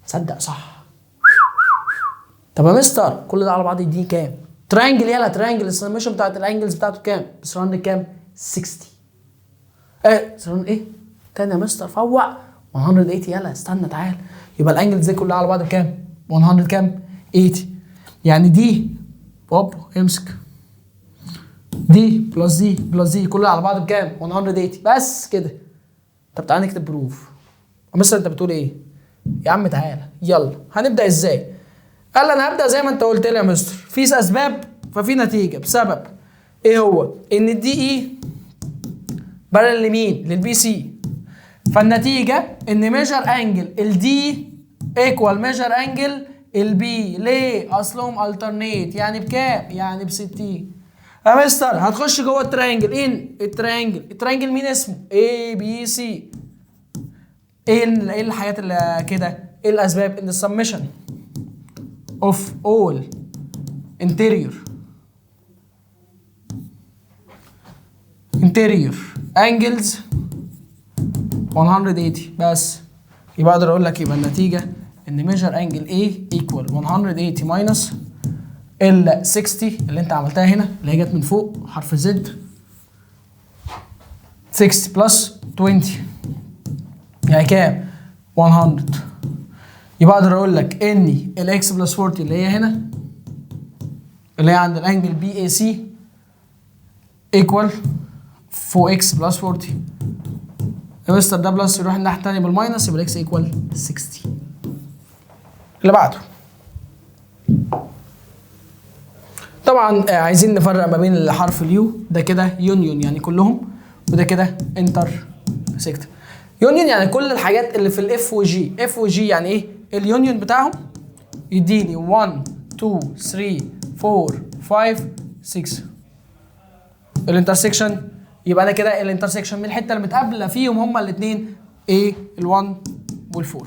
Speaker 1: صدق صح. طب يا مستر كل ده على بعض يديني كام؟ triangle، يلا triangle، ال summation بتاعت ال angles بتاعته كام؟ 300 كام؟ 60. ايه 300 ايه؟ تاني يا مستر فوق، 180. يلا استنى تعال، يبقى ال angles دي كلها على بعض بكام؟ 100 كام؟ 80. يعني دي هوب امسك دي plus دي plus دي كلها على بعض بكام؟ 180 بس كده. طب تعالى نكتب proof. مستر انت بتقول ايه؟ يا عم تعالى يلا. هنبدا ازاي؟ قال لي انا هبدا زي ما انت قلت لي يا مستر، في اسباب ففي نتيجة. بسبب ايه؟ هو ان ال DE parallel لمين؟ لل BC، فالنتيجه ان measure angle ال D equal measure angle ال B. ليه؟ اصلهم alternate. يعني بكام؟ يعني ب 60. يا مستر هتخش جوه ال triangle، ان ال triangle، ال triangle مين اسمه؟ A B C. ايه ايه الحاجات اللي كده؟ ايه الاسباب؟ ان ال summation of all interior interior angles 180 بس. يبقى اقدر اقول لك يبقى النتيجة ان measure angle A equal 180 minus ال 60 اللي انت عملتها هنا اللي هي جت من فوق حرف Z، 60 plus 20 يعني كام؟ 100. يبقى اقدر اقول لك ان ال x plus 40 اللي هي هنا اللي هي عند ال angle BAC equal 4 x plus 40. يا مستر ده plus يروح الناحية الثانية بال minus، يبقى ال x equal 60. اللي بعده طبعا عايزين نفرق ما بين الحرف ال U ده كده union يعني كلهم، وده كده intersect. union يعني كل الحاجات اللي في ال F و G. F و G يعني ايه؟ ال union بتاعهم يديني 1 2 3 4 5 6. ال intersection يبقى انا كده ال intersection من الحتة اللي متقابله فيهم هما الاثنين ايه؟ ال1 وال4.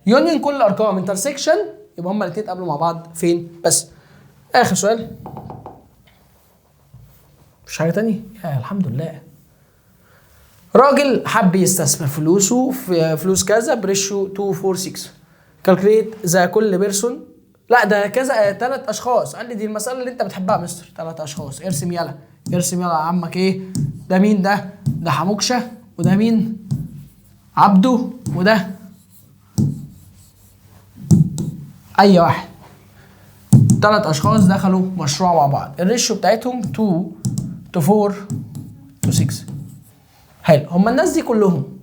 Speaker 1: union كل الارقام، intersection يبقى هما الاثنين اتقابلوا مع بعض فين بس. اخر سؤال، مفيش حاجة تانية؟ يا الحمد لله. راجل حب يستثمر فلوسه في فلوس كذا ب ratio 2 4 6، calculate the كل person، لا ده كذا ثلاث اشخاص. قال لي دي المسالة اللي انت بتحبها يا مستر، ثلاث اشخاص، ارسم يلا ارسم يلا يا عمك. ايه ده؟ مين ده؟ ده حموكشه، وده مين؟ عبده، وده اي واحد. ثلاث اشخاص دخلوا مشروع مع بعض، ال ratio بتاعتهم 2 to 4 to 6. حلو، هما الناس دي كلهم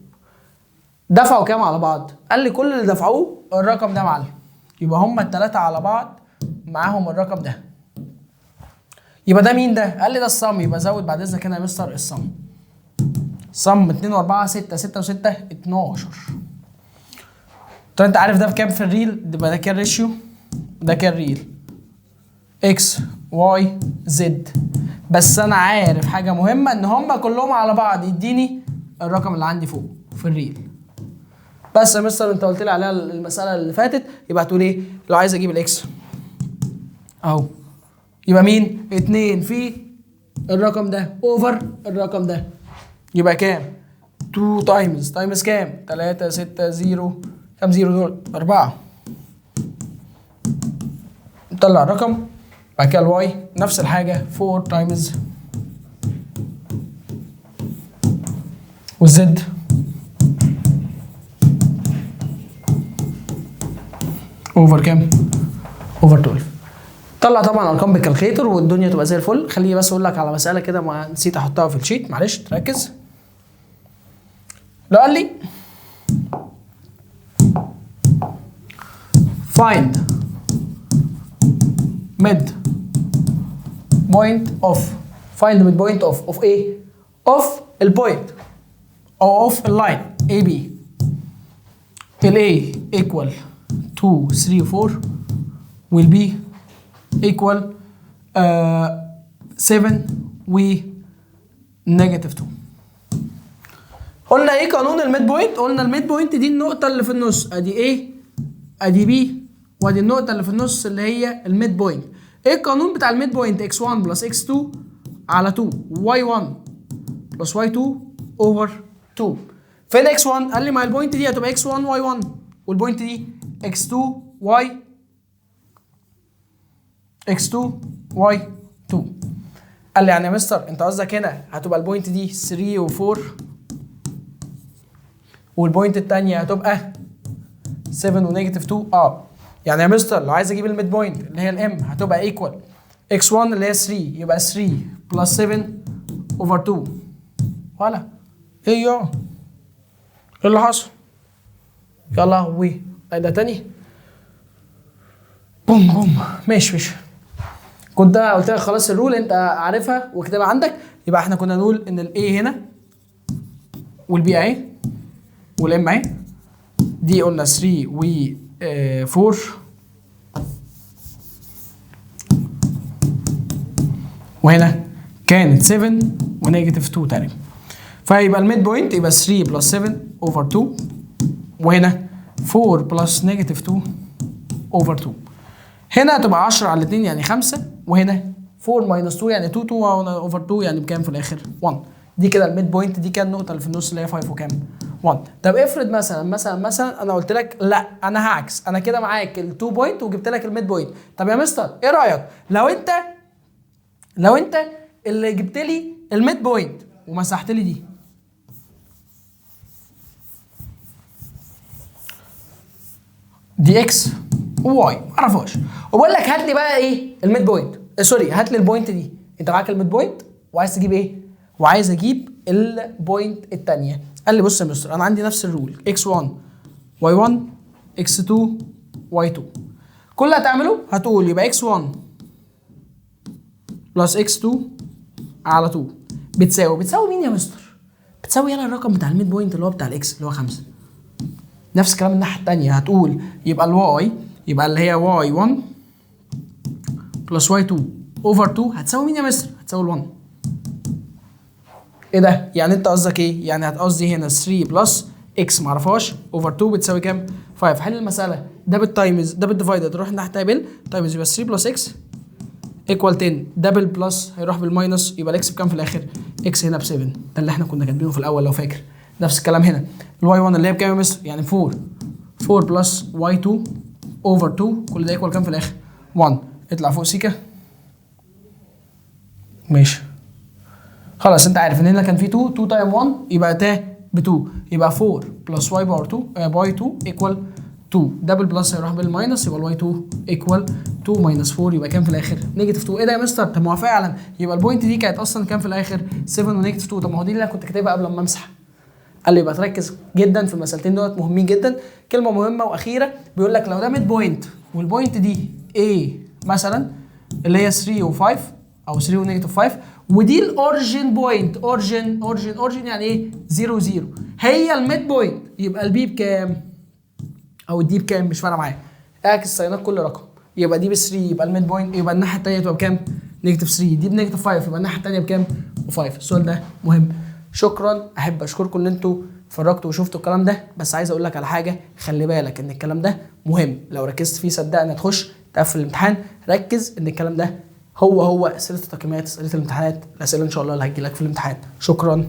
Speaker 1: دفعوا كام على بعض؟ قال لي كل اللي دفعوه الرقم ده يا معلم، يبقى هما التلاتة على بعض معاهم الرقم ده. يبقى ده مين ده؟ قال لي ده ال sum. يبقى زود بعد اذنك هنا يا مستر ال sum. sum 2 و4 6، 6 و6 12. طب انت عارف ده بكام في ال real؟ يبقى ده كام ratio؟ ده كام real؟ X Y Z. بس انا عارف حاجة مهمة ان هما كلهم على بعض يديني الرقم اللي عندي فوق في ال real. بس يا مستر انت قلت لي عليها المسالة اللي فاتت، يبقى هتقول ايه؟ لو عايز اجيب ال x اهو، يبقى مين؟ 2 في الرقم ده over الرقم ده، يبقى كام؟ 2 times كام؟ 3 6 0، كام zero دول؟ 4. نطلع الرقم. بعد كده ال y نفس الحاجة 4 times، وال z over كام؟ over 12. طلع طبعا ارقام بال calculator والدنيا تبقى زي الفل. خليني بس اقول لك على مسالة كده ما نسيت احطها في ال sheet، معلش تركز. لو قال لي find mid point of، find mid point of ايه؟ of ال point او of ال line AB، ال A equal 2 3 4 وال B equal 7 و negative 2. قلنا ايه قانون ال midpoint؟ قلنا ال midpoint دي النقطة اللي في النص، ادي A ادي B وادي النقطة اللي في النص اللي هي ال midpoint. ايه القانون بتاع ال midpoint؟ x1 plus x2 على 2 y1 plus y2 over 2. فين x1؟ قال لي ما ال point دي هتبقى x1 y1 وال point دي x2 y x2 y2. قال لي يعني يا مستر انت قصدك هنا هتبقى ال point دي 3 و4 وال point الثانية هتبقى 7 و negative 2. يعني يا مستر لو عايز اجيب ال midpoint اللي هي ال M هتبقى equal x1 اللي هي 3، يبقى 3 plus 7 over 2. ولا ايه يا ايه اللي حصل؟ يا لهوي، ده تاني بوم بوم. ماشي ماشي، كنت قلت لك خلاص ال rule انت عارفها واكتبها عندك. يبقى احنا كنا نقول ان ال A هنا وال B اهي وال M اهي، دي قلنا 3 و 4 وهنا كانت 7 و negative 2 تقريبا. فيبقى ال midpoint يبقى 3 plus 7 over 2 وهنا 4 plus negative 2 over 2. هنا هتبقى 10 على 2 يعني 5، وهنا 4 minus 2 يعني 2، 2 over 2 يعني بكام في الاخر؟ 1. دي كده ال midpoint، دي كده النقطة اللي في النص اللي هي 5 وكام؟ 1. طب افرض مثلا مثلا مثلا انا قلت لك لا انا هعكس، انا كده معاك ال 2 point وجبت لك ال midpoint. طب يا مستر ايه رايك لو انت اللي جبت لي ال midpoint ومسحت لي دي، دي x و y ما اعرفهاش، وبقول لك هات لي بقى ايه ال midpoint، sorry هات لي ال point دي، انت معاك ال midpoint وعايز تجيب ايه؟ وعايز اجيب ال point الثانية. قال لي بص يا مستر انا عندي نفس ال rule x1 y1 x2 y2، كل اللي هتعمله هتقول يبقى x1 plus x2 على 2 بتساوي مين يا مستر؟ بتساوي يلا الرقم بتاع ال midpoint اللي هو بتاع ال x اللي هو 5. نفس الكلام الناحية الثانية، هتقول يبقى ال y يبقى اللي هي y1 plus y2 over 2 هتساوي مين يا مستر؟ هتساوي ال1. ايه ده؟ يعني انت قصدك ايه؟ يعني هتقصدي هنا 3 plus x معرفهاش over 2 بتساوي كام؟ 5. حل المسالة، ده بال times ده بال divided، تروح الناحية الثانية بال times، يبقى 3 plus x equal 10، ده بال plus هيروح بال minus، يبقى ال x بكام في الاخر؟ x هنا ب 7، ده اللي احنا كنا كاتبينه في الاول لو فاكر. نفس الكلام هنا ال y 1 اللي هي بكام يا مستر؟ يعني 4 4 plus y 2 over 2، كل ده equal كام في الاخر؟ 1. اطلع فوق سيكا، ماشي خلاص. انت عارف ان هنا كان في 2 2 time 1 يبقى ده ب 2، يبقى 4 plus y power 2 by 2 equal 2، ده بال plus هيروح بال minus، يبقى ال y 2 equal 2 minus 4 يبقى كام في الاخر؟ negative 2. ايه ده يا مستر؟ طب ما هو فعلا يبقى ال point دي كانت اصلا كام في الاخر؟ 7 و negative 2. طب ما هو دي اللي انا كنت كاتبها قبل ما امسح. قال لي يبقى تركز جدا في المسألتين دولت، مهمين جدا. كلمة مهمة واخيره، بيقول لك لو ده midpoint وال point دي A مثلا اللي هي 3 و5 او 3 و negative 5، ودي ال origin point، origin origin origin يعني ايه؟ 0 0، هي ال midpoint، يبقى ال B بكام؟ او ال D بكام؟ مش فارقه معايا، اعكس sign ات كل رقم، يبقى دي ب 3 يبقى ال midpoint، يبقى الناحية الثانية تبقى بكام؟ negative 3، دي ب negative 5 يبقى الناحية الثانية بكام؟ ب 5. السؤال ده مهم. شكرا، احب اشكركم ان انتوا اتفرجتوا وشفتوا الكلام ده. بس عايز اقول لك على حاجة، خلي بالك ان الكلام ده مهم، لو ركزت فيه صدقني هتخش تقفل الامتحان. ركز ان الكلام ده هو اسئلة التقييمات، اسئلة الامتحانات، الاسئلة ان شاء الله اللي هتجي لك في الامتحان. شكرا.